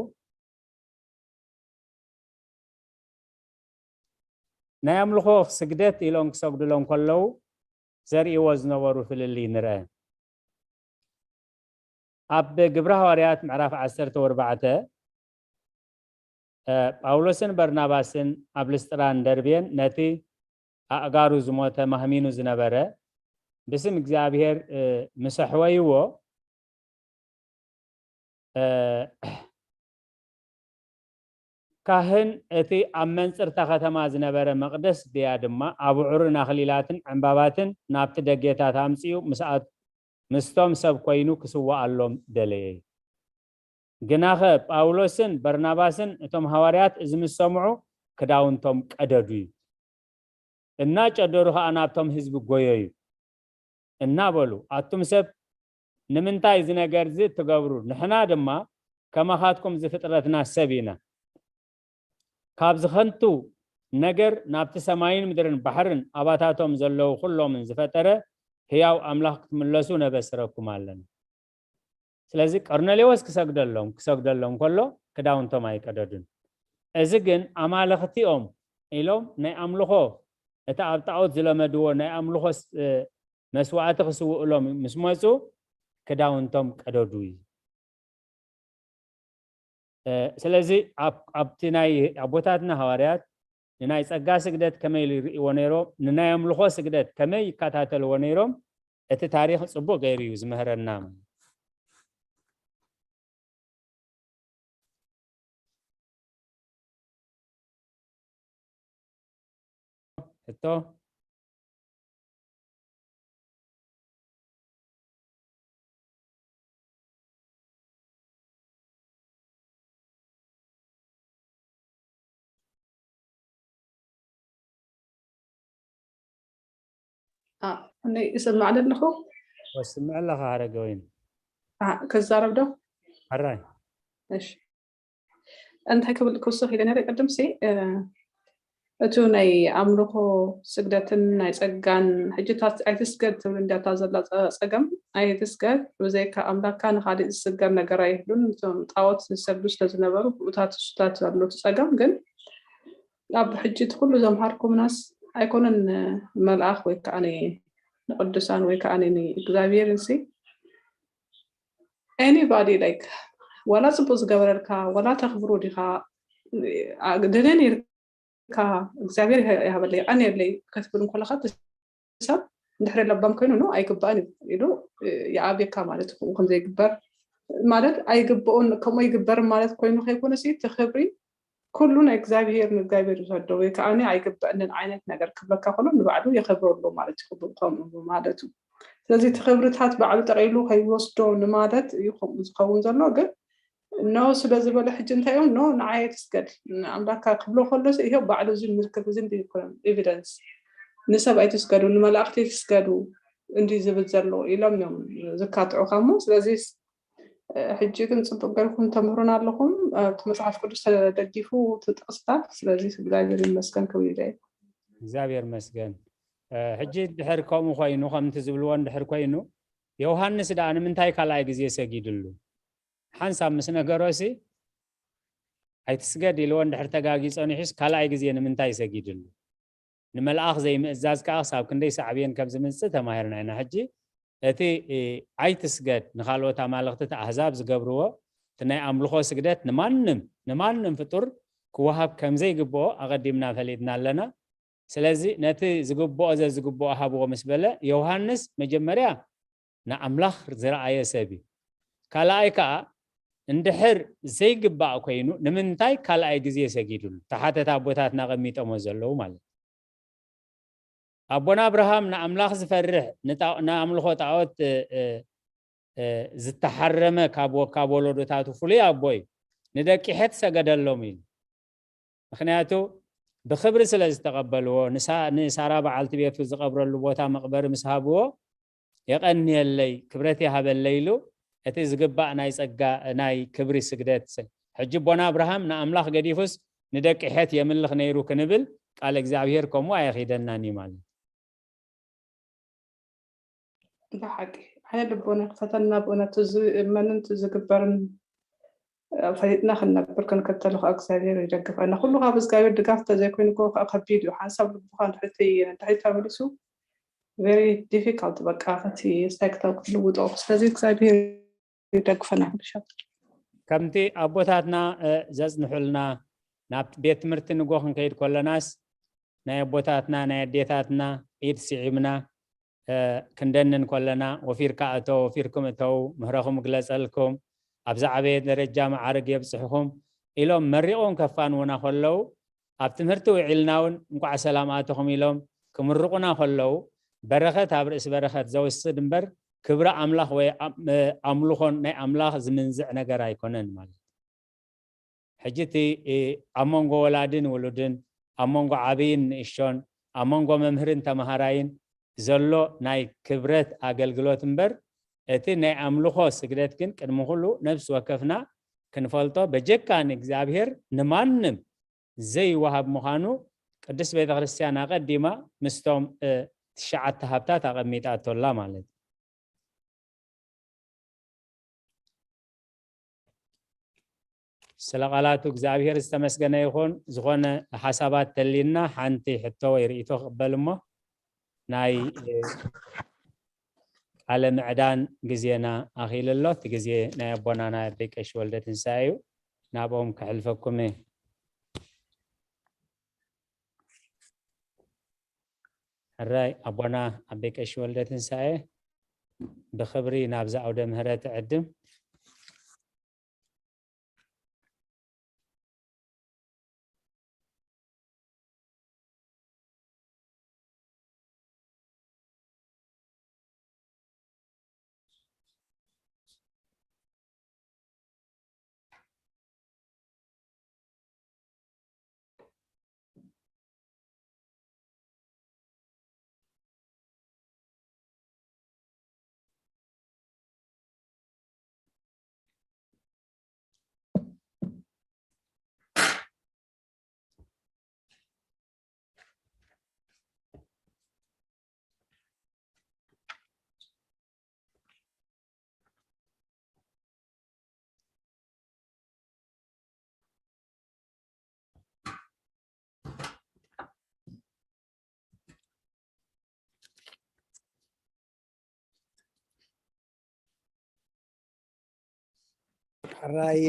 ናይ ኣምልኾ ስግደት ኢሎም ክሰግድሎም ከለዉ ዘርእይዎ ዝነበሩ ፍልልይ ንርአ። ኣብ ግብረ ሃዋርያት ምዕራፍ ዓሰርተ ኣርባዕተ፣ እ፣ ጳውሎስን በርናባስን ኣብ ልስጥራን ደርቤን ነቲ ኣእጋሩ ዝሞተ ማህሚኑ ዝነበረ ብስም እግዚኣብሔር፣ እ፣ ምስ ኣሕወይዎ፣ እ፣ ካህን እቲ ኣብ መንጽርታ ከተማ ዝነበረ መቕደስ ድያ ድማ ኣብዑርን ኣኽሊላትን ዕምባባትን ናብቲ ደጌታት ኣምጺኡ ምስኣት-፣ ምስቶም ሰብ ኮይኑ ክስውኣሎም ደለየ። ግናኸ ጳውሎስን በርናባስን እቶም ሃዋርያት እዚ ምስ ሰምዑ ክዳውንቶም ቀደዱ እዩ። እናጨደሩ ኸኣ ናብቶም ህዝቢ ጎየዩ። እናበሉ፣ ኣቱም ሰብ፣ ንምንታይ እዚ ነገር እዚ እትገብሩ? ንሕና ድማ ከማኻትኩም ዝፍጥረትና ሰብ ኢና። ካብዚ ኸንቱ ነገር ናብቲ ሰማይን ምድርን ባሕርን ኣባታቶም ዘለዉ ኩሎምን ዝፈጠረ ህያው ኣምላኽ ክትምለሱ ነበስረኩም ኣለና። ስለዚ ቀርኔሌዎስ ክሰግደሎም፣ ክሰግደሎም ከሎ ክዳውንቶም ኣይቀደዱን። እዚ ግን ኣማልኽቲኦም ኢሎም ናይ ኣምልኾ፣ እቲ ኣብ ጣዖት ዝለመድዎ ናይ ኣምልኾ ስ-፣ እ፣ መስዋዕቲ ክስውእሎም ምስ መጹ ክዳውንቶም ቀደዱ እዩ። እ፣ ስለዚ ኣብ-፣ ኣብቲ ናይ ኣቦታትና ሃዋርያት ንናይ ጸጋ ስግደት ከመይ ይርእይዎ ነይሮም፣ ንናይ ኣምልኾ ስግደት ከመይ ይከታተልዎ ነይሮም፣ እቲ ታሪኽ ጽቡቕ ገይሩ እዩ ዝምህረና። ሕቶ? አ፣ እኔ ይስማዕ ኣለኹ? ወስምዕ ኣለኻ ሃረገወይን። አ፣ ክዛረብ ዶ? ሕራይ። እሺ። እንታይ ክብል ክውስኽ ኢለ ነይረ ቅድም ሲ፣ እ፣ እቱ ናይ ኣምልኾ ስግደትን ናይ ጸጋን ሕጂ እታ ኣይትስገድ ትብል እንድያ እታ ዘላ ጸ-፣ ጸገም ኣይትስገድ፣ ብዘይካ ኣምላክካ ንኻሊእ ዝስገድ ነገር ኣይህሉን። እቶም ጣዖት ዝሰግዱ ስለ ዝነበሩ ብኡታት እሱታት ኣሎ እቲ ጸገም። ግን ኣብ ሕጂ እቲ ኩሉ ዘምሃርኩምናስ ኣይኮነን መልኣኽ ወይ ከዓ ንቅዱሳን ወይ ከዓ ንእግዚኣብሔር ሲ፣ anybody like ዋላ ጽቡቅ ዝገበረልካ ዋላ ተኽብሮ ዲኻ፣ አ-፣ ደገን ኢልካ እግዚኣብሔር ይሃ-፣ ይሃበለይ፣ ቀንየለይ ክትብል እንከለኻ እቲ ሰብ እንድሕር ለባም ኮይኑ፣ ኖ ኣይግባእን እዩ ኢሉ ይኣብየካ ማለት እዩ። ከምኡ ከም ዘይግበር ማለት ኣይግብኦን፣ ከምኡ ኣይግበርን ማለት ኮይኑ ከይኮነ ሲ፣ እቲ ክብሪ ኩሉ ናይ እግዚኣብሔር ንእግዚኣብሔር ይውሰዶ ወይ ከዓ ኣይግበእንን ዓይነት ነገር ክብለካ ከሎ ንባዕሉ የኸብረሉ ማለት እዩ። ክብሩ ከምኡ ማለቱ። ስለዚ እቲ ክብርታት ባዕሉ ጠቕሊሉ ከይወስዶ ንማለት እዩ ከምኡ ዝኸውን ዘሎ። ግን ኖ ስለ ዝበለ ሕጂ እንታይ እዮም? ኖ ንዓይ ኣይትስገድ ንኣምላካ ክብሎ ከሎ ሲ፣ ይሄው ባዕሉ እዚ ምልክት እዚ እንዲ ይኮነ ኤቪደንስ፣ ንሰብ ኣይትስገዱ፣ ንመላእክቲ ኣይትስገዱ እንዲ ዝብል ዘሎ ኢሎም እዮም ዝካትዑኻ እሞ። ስለዚ ሕጂ ግን ጽቡቅ ገርኩም ተምህሩና ኣለኹም እቲ መጽሓፍ ቅዱስ ተደጊፉ እቲ ጥቕስታት። ስለዚ እግዚኣብሔር ይመስገን ክብል ይደይ። እግዚኣብሔር ይመስገን። ሕጂ ድሕር ከምኡ ኮይኑ ከምቲ ዝብልዎ እንድሕር ኮይኑ ዮሃንስ ደኣ ንምንታይ ካልኣይ ግዜ ሰጊድሉ? ሓንሳብ ምስ ነገሮሲ ኣይትስገድ ኢልዎ እንድሕር ተጋጊ ጸኒሑስ ካልኣይ ግዜ ንምንታይ ሰጊድሉ? ንመልኣኽ ዘይምእዛዝ ከዓ ክሳብ ክንደይ ሳዕብየን ከም ዝምንጽእ ተማሂርና ኢና። ሕጂ እቲ ኣይትስገድ ንኻልኦት ኣማልኽቲ እቲ ኣህዛብ ዝገብርዎ እቲ ናይ ኣምልኾ ስግደት ንማንም ንማንም ፍጡር ክወሃብ ከም ዘይግብኦ ኣቐዲምና ፈሊጥና ኣለና። ስለዚ ነቲ ዝግብኦ ዘዝግብኦ ሃብዎ ምስ በለ ዮሃንስ መጀመርያ ንኣምላኽ ዝረኣየ ሰብ እዩ። ካልኣይ ከዓ እንድሕር ዘይግባእ ኮይኑ ንምንታይ ካልኣይ ግዜ ሰጊዱሉ? ተሓተት ኣቦታትና ቀሚጠሞ ዘለዉ ማለት ኣቦና ኣብርሃም ንኣምላኽ ዝፈርሕ ንኣምልኾ ጣዖት ዝተሓረመ ካብ ወሎዶታቱ ፍሉይ ኣቦ እዩ። ንደቂ ሄት ሰገደሎም ኢሉ። ምክንያቱ ብክብሪ ስለ ዝተቐበልዎ ንሳራ በዓልቲ ቤቱ ዝቐብረሉ ቦታ መቕበሪ ምስ ሃብዎ የቐንየለይ ክብረት ይሃበለይ ኢሉ እቲ ዝግባእ ናይ ጸጋ ናይ ክብሪ ስግደት ሕጂ ኣቦና ኣብርሃም ንኣምላኽ ገዲፉስ ንደቂ ሄት የምልኽ ነይሩ ክንብል ቃል እግዚኣብሔር ከምኡ ኣየኺደናን እዩ ማለት ብሓቂ ዓይነ ልቦና ክፈተና። ብእውነቱ ዝእመንን ዝግበርን ፈሊጥና ክንነብር ክንከተል ከዓ እግዚኣብሔር ይደግፈና። ኩሉ ካብ እግዚኣብሔር ድጋፍ ተዘይኮይኑ እኮ ከዓ ከቢድ እዩ። ሓንሳብ ልብኻ ንድሕሪት ተመሊሱ very difficult በቃ እቲ ስታይክ ክትልውጦ። ስለዚ እግዚኣብሔር ይደግፈና። ከምቲ ኣቦታትና ዘፅንሑልና ናብ ቤት ትምህርቲ ንጎ ክንከይድ ከለናስ ናይ ኣቦታትና ናይ ኣዴታትና ኢድ ስዒምና ክንደንን ከለና ወፊርካ እቶ ወፊርኩም እተው ምህረኹም ግለፀልኩም ኣብዛ ዓበየ ደረጃ መዓርግ የብፅሕኹም ኢሎም መሪቖም ከፋንውና ከለዉ ኣብ ትምህርቲ ውዒልና እውን እንቋዕ ሰላም ኣተኹም ኢሎም ክምርቑና ከለዉ በረኸት ኣብ ርእሲ በረኸት ዘውስድ እምበር ክብሪ ኣምላኽ ወይ ኣምልኾን ናይ ኣምላኽ ዝምንዝዕ ነገር ኣይኮነን ማለት ሕጂ እቲ ኣብ መንጎ ወላድን ውሉድን ኣብ መንጎ ዓብይን ንእሾን ኣብ መንጎ መምህርን ተምሃራይን ዘሎ ናይ ክብረት ኣገልግሎት እምበር እቲ ናይ ኣምልኾ ስግደት ግን ቅድሚ ኩሉ ነብሲ ወከፍና ክንፈልጦ በጀካ ንእግዚኣብሔር ንማንም ዘይወሃብ ምዃኑ ቅድስት ቤተክርስትያን ኣቐዲማ ምስቶም ትሽዓተ ሃብታት ኣቐሚጣቶላ ማለት እዩ። ስለ ቃላቱ እግዚኣብሔር ዝተመስገነ ይኹን። ዝኾነ ሓሳባት ተሊና ሓንቲ ሕቶ ወይ ርእቶ ክቕበል እሞ ናይ ቃለ ምዕዳን ግዜና ኣኺሉ ኣሎ። እቲ ግዜ ናይ ኣቦና ናይ ኣቦይ ቀሺ ወልደ ትንሳኤ እዩ። ናብኦም ከሕልፈኩም እየ። ሕራይ ኣቦና ኣቦይ ቀሺ ወልደ ትንሳኤ ብኽብሪ ናብዚ ኣውደ ምህረት ዕድም ሕራይ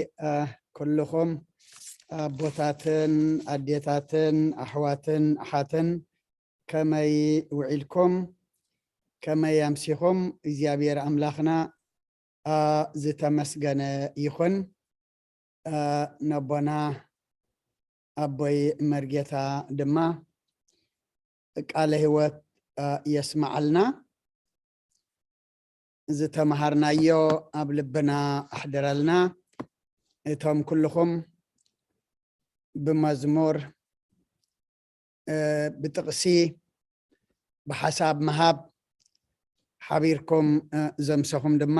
ኩልኹም ኣቦታትን ኣዴታትን ኣሕዋትን ኣሓትን ከመይ ውዒልኩም? ከመይ ኣምሲኹም? እግዚኣብሔር ኣምላኽና ዝተመስገነ ይኹን። ነቦና ኣቦይ መርጌታ ድማ ቃለ ህይወት የስማዓልና። ዝተምሃርናዮ ኣብ ልብና ኣሕድረልና። እቶም ኩልኹም ብመዝሙር ብጥቕሲ ብሓሳብ ምሃብ ሓቢርኩም ዘምሰኹም ድማ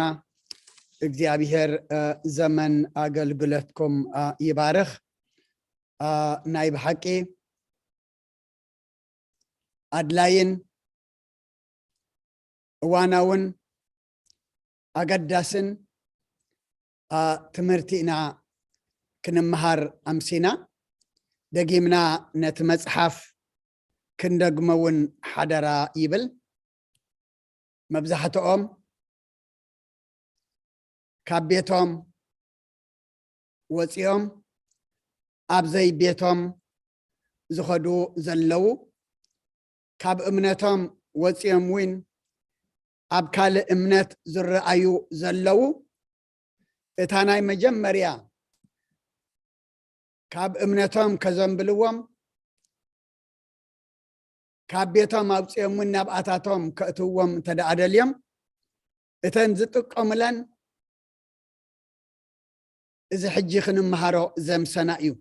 እግዚኣብሔር፣ እ፣ ዘመን ኣገልግሎትኩም፣ እ፣ ይባርኽ። እ፣ ናይ ብሓቂ ኣድላይን እዋናውን ኣገዳስን፣ እ፣ ትምህርቲ ኢና ክንመሃር ኣምሲና። ደጊምና ነቲ መጽሓፍ ክንደግሞ እውን ሓደራ ይብል። መብዛሕትኦም ካብ ቤቶም ወፂኦም ኣብ ዘይቤቶም ዝኸዱ ዘለዉ፣ ካብ እምነቶም ወፂኦም እውን ኣብ ካልእ እምነት ዝረኣዩ ዘለዉ፣ እታ ናይ መጀመርያ ካብ እምነቶም ከዘንብልዎም፣ ካብ ቤቶም ኣውፂኦም እውን ናብኣታቶም ከእትውዎም እንተ ደኣ ደልዮም፣ እተን ዝጥቀሙለን እዚ ሕጂ ክንመሃሮ ዘምሰና እዩ።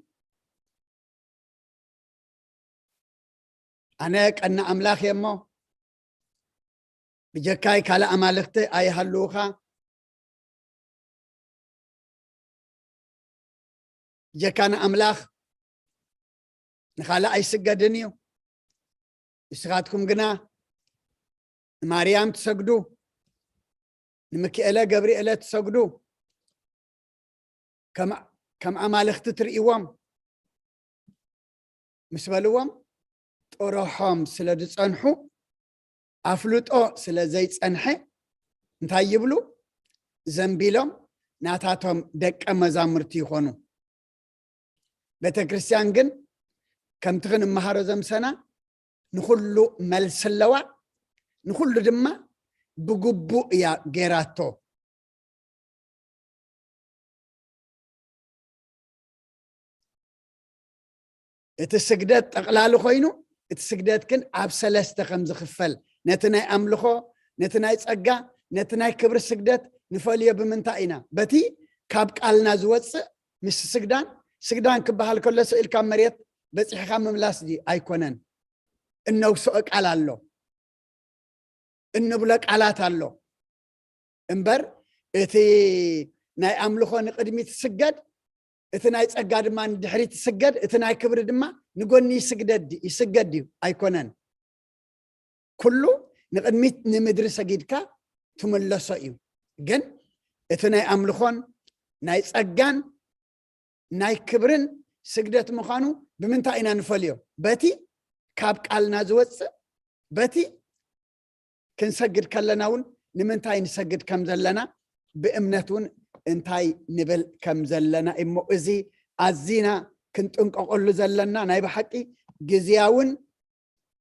ኣነ ቀና ኣምላኽ እየ እሞ፣ ብጀካይ ካልእ ኣማልኽቲ ኣይሃልውኻ። ብጀካ ንኣምላኽ ንኻልእ ኣይስገድን እዩ። ንስኻትኩም ግና ንማርያም ትሰግዱ፣ ንምክኤለ ገብርኤለ ትሰግዱ፣ ከም፣ ከም ኣማልኽቲ ትርእይዎም ምስ በልዎም፣ ጥረሖም ስለ ዝጸንሑ፣ ኣፍልጦ ስለ ዘይጸንሐ፣ እንታይ ይብሉ? ዘንቢሎም ናታቶም ደቀ መዛሙርቲ ይኾኑ። ቤተ ክርስቲያን ግን ከምቲ ክንመሃሮ ዘምሰና ንኹሉ መልሲ ኣለዋ፣ ንኹሉ ድማ ብግቡእ እያ ጌራቶ። እቲ ስግደት ጠቕላሊ ኮይኑ፣ እቲ ስግደት ግን ኣብ ሰለስተ ከም ዝኽፈል፣ ነቲ ናይ ኣምልኾ፣ ነቲ ናይ ጸጋ፣ ነቲ ናይ ክብሪ ስግደት ንፈልዮ ብምንታይ ኢና? በቲ ካብ ቃልና ዝወጽእ ምስ ስግዳን፣ ስግዳን ክበሃል ከሎ ስእልካ መሬት በጺሕካ ምምላስ ድዩ? ኣይኮነን። እነውስኦ ቃል ኣሎ፣ እንብሎ ቃላት ኣሎ እምበር፣ እቲ ናይ ኣምልኾ ንቕድሚት ይስገድ፣ እቲ ናይ ጸጋ ድማ ንድሕሪት ይስገድ፣ እቲ ናይ ክብሪ ድማ ንጎኒ ይስግደድ፣ ይስገድ እዩ። ኣይኮነን። ኩሉ ንቕድሚት ንምድሪ ሰጊድካ ትምለሶ እዩ። ግን እቲ ናይ ኣምልኾን ናይ ጸጋን ናይ ክብርን ስግደት ምዃኑ ብምንታይ ኢና ንፈልዮ? በቲ ካብ ቃልና ዝወጽእ፣ በቲ ክንሰግድ ከለና እውን ንምንታይ ንሰግድ ከም ዘለና፣ ብእምነት እውን እንታይ ንብል ከም ዘለና እሞ፣ እዚ ኣዚና ክንጥንቀቐሉ ዘለና ናይ ብሓቂ ግዝያውን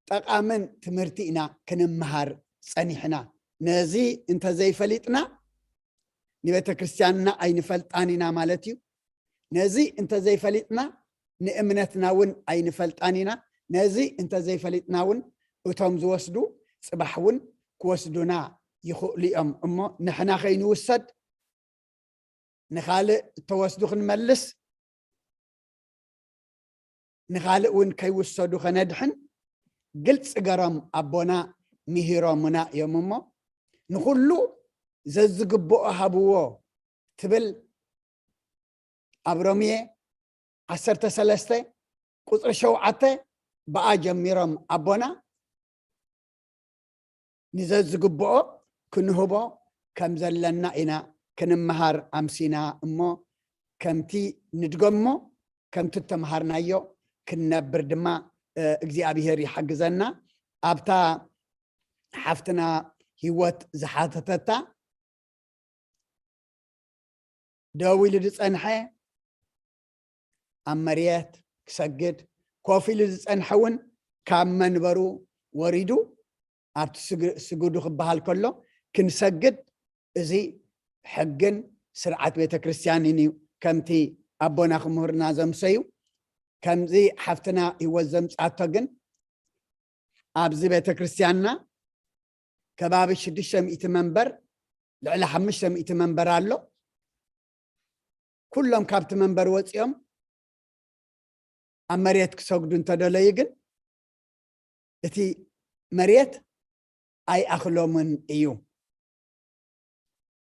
ጠቓምን ትምህርቲ ኢና ክንምሃር ጸኒሕና። ነዚ እንተዘይፈሊጥና፣ ንቤተ ክርስቲያንና ኣይንፈልጣን ኢና ማለት እዩ። ነዚ እንተዘይፈሊጥና፣ ንእምነትና እውን ኣይንፈልጣን ኢና። ነዚ እንተዘይፈሊጥና እውን፣ እቶም ዝወስዱ ጽባሕ እውን ክወስዱና ይኽእሉ እዮም። እሞ ንሕና ከይንውሰድ፣ ንኻልእ እተወስዱ ክንመልስ፣ ንኻልእ እውን ከይውሰዱ ከነድሕን፣ ግልጽ ገሮም ኣቦና ምሂሮምና እዮም። እሞ ንኹሉ ዘዝግብኦ ሃብዎ ትብል ኣብ ሮሜ ዓሰርተ ሰለስተ ቁጽሪ ሸውዓተ፣ ብኣ ጀሚሮም ኣቦና፣ ንዘዝግብኦ ክንህቦ ከም ዘለና ኢና ክንመሃር ኣምሲና እሞ፣ ከምቲ ንድገሞ፣ ከምቲ እተምሃርናዮ ክንነብር ድማ፣ እ፣ እግዚኣብሔር ይሓግዘና። ኣብታ ሓፍትና ህይወት ዝሓተተታ፣ ደው ኢሉ ዝጸንሐ ኣብ መሬት ክሰግድ፣ ኮፍ ኢሉ ዝጸንሐ እውን ካብ መንበሩ ወሪዱ ኣብቲ ስግ-፣ ስግዱ ክበሃል ከሎ ክንሰግድ፣ እዚ ሕግን ስርዓት ቤተ ክርስቲያንን እዩ። ከምቲ ኣቦና ክምህርና ዘምሰዩ፣ ከምዚ ሓፍትና ህይወት ዘምጻቶ ግን፣ ኣብዚ ቤተ ክርስቲያንና ከባቢ ሽዱሽተ ሚእቲ መንበር፣ ልዕሊ ሓሙሽተ ሚእቲ መንበር ኣሎ። ኩሎም ካብቲ መንበር ወጺኦም ኣብ መሬት ክሰግዱ እንተደለዩ ግን፣ እቲ መሬት ኣይኣኽሎምን እዩ።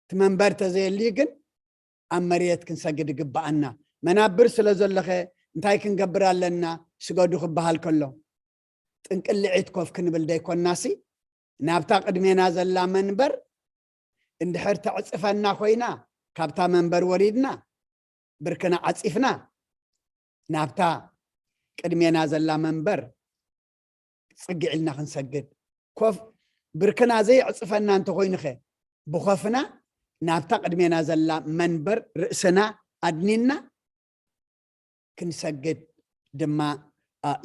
እቲ መንበር ተዘየልዩ ግን ኣብ መሬት ክንሰግድ ይግብኣና። መናብር ስለ ዘለኸ እንታይ ክንገብር ኣለና? ስገዱ ክበሃል ከሎ ጥንቅልዒት ኮፍ ክንብል ደይኮናሲ፣ ናብታ ቅድሜና ዘላ መንበር እንድሕር ተዕጽፈና ኮይና፣ ካብታ መንበር ወሪድና ብርክና ዓጺፍና ናብታ ቅድሜና ዘላ መንበር ጽግዕ ኢልና ክንሰግድ፣ ኮፍ ብርክና ዘይዕጽፈና እንተኾይኑኸ ብኾፍና ናብታ ቅድሜና ዘላ መንበር ርእስና ኣድኒና ክንሰግድ ድማ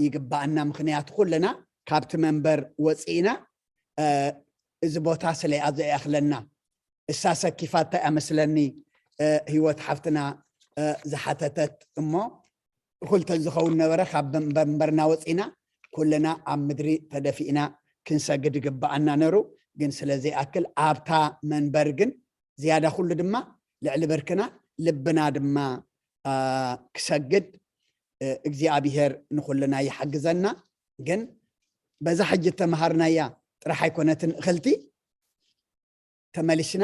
ይግባኣና። ምኽንያቱ ኩልና ካብቲ መንበር ወፂእና እዚ ቦታ ስለ ኣብ ዘይኣኽለና። እሳ ሰኪፋታ እያ መስለኒ ህይወት ሓፍትና ዝሓተተት እሞ፣ እኹል ተዝኸውን ነበረ ካብ መንበርና ወፂእና ኩልና ኣብ ምድሪ ተደፊእና ክንሰግድ ይግባኣና ነሩ። ግን ስለ ዘይኣክል ኣብታ መንበር ግን ዝያዳ ኩሉ ድማ ልዕሊ ብርክና ልብና ድማ ክሰግድ እግዚኣብሔር ንኩልና ይሓግዘና። ግን በዛ ሕጂ እተምሃርናያ ጥራሕ ኣይኮነትን እኽልቲ፣ ተመሊስና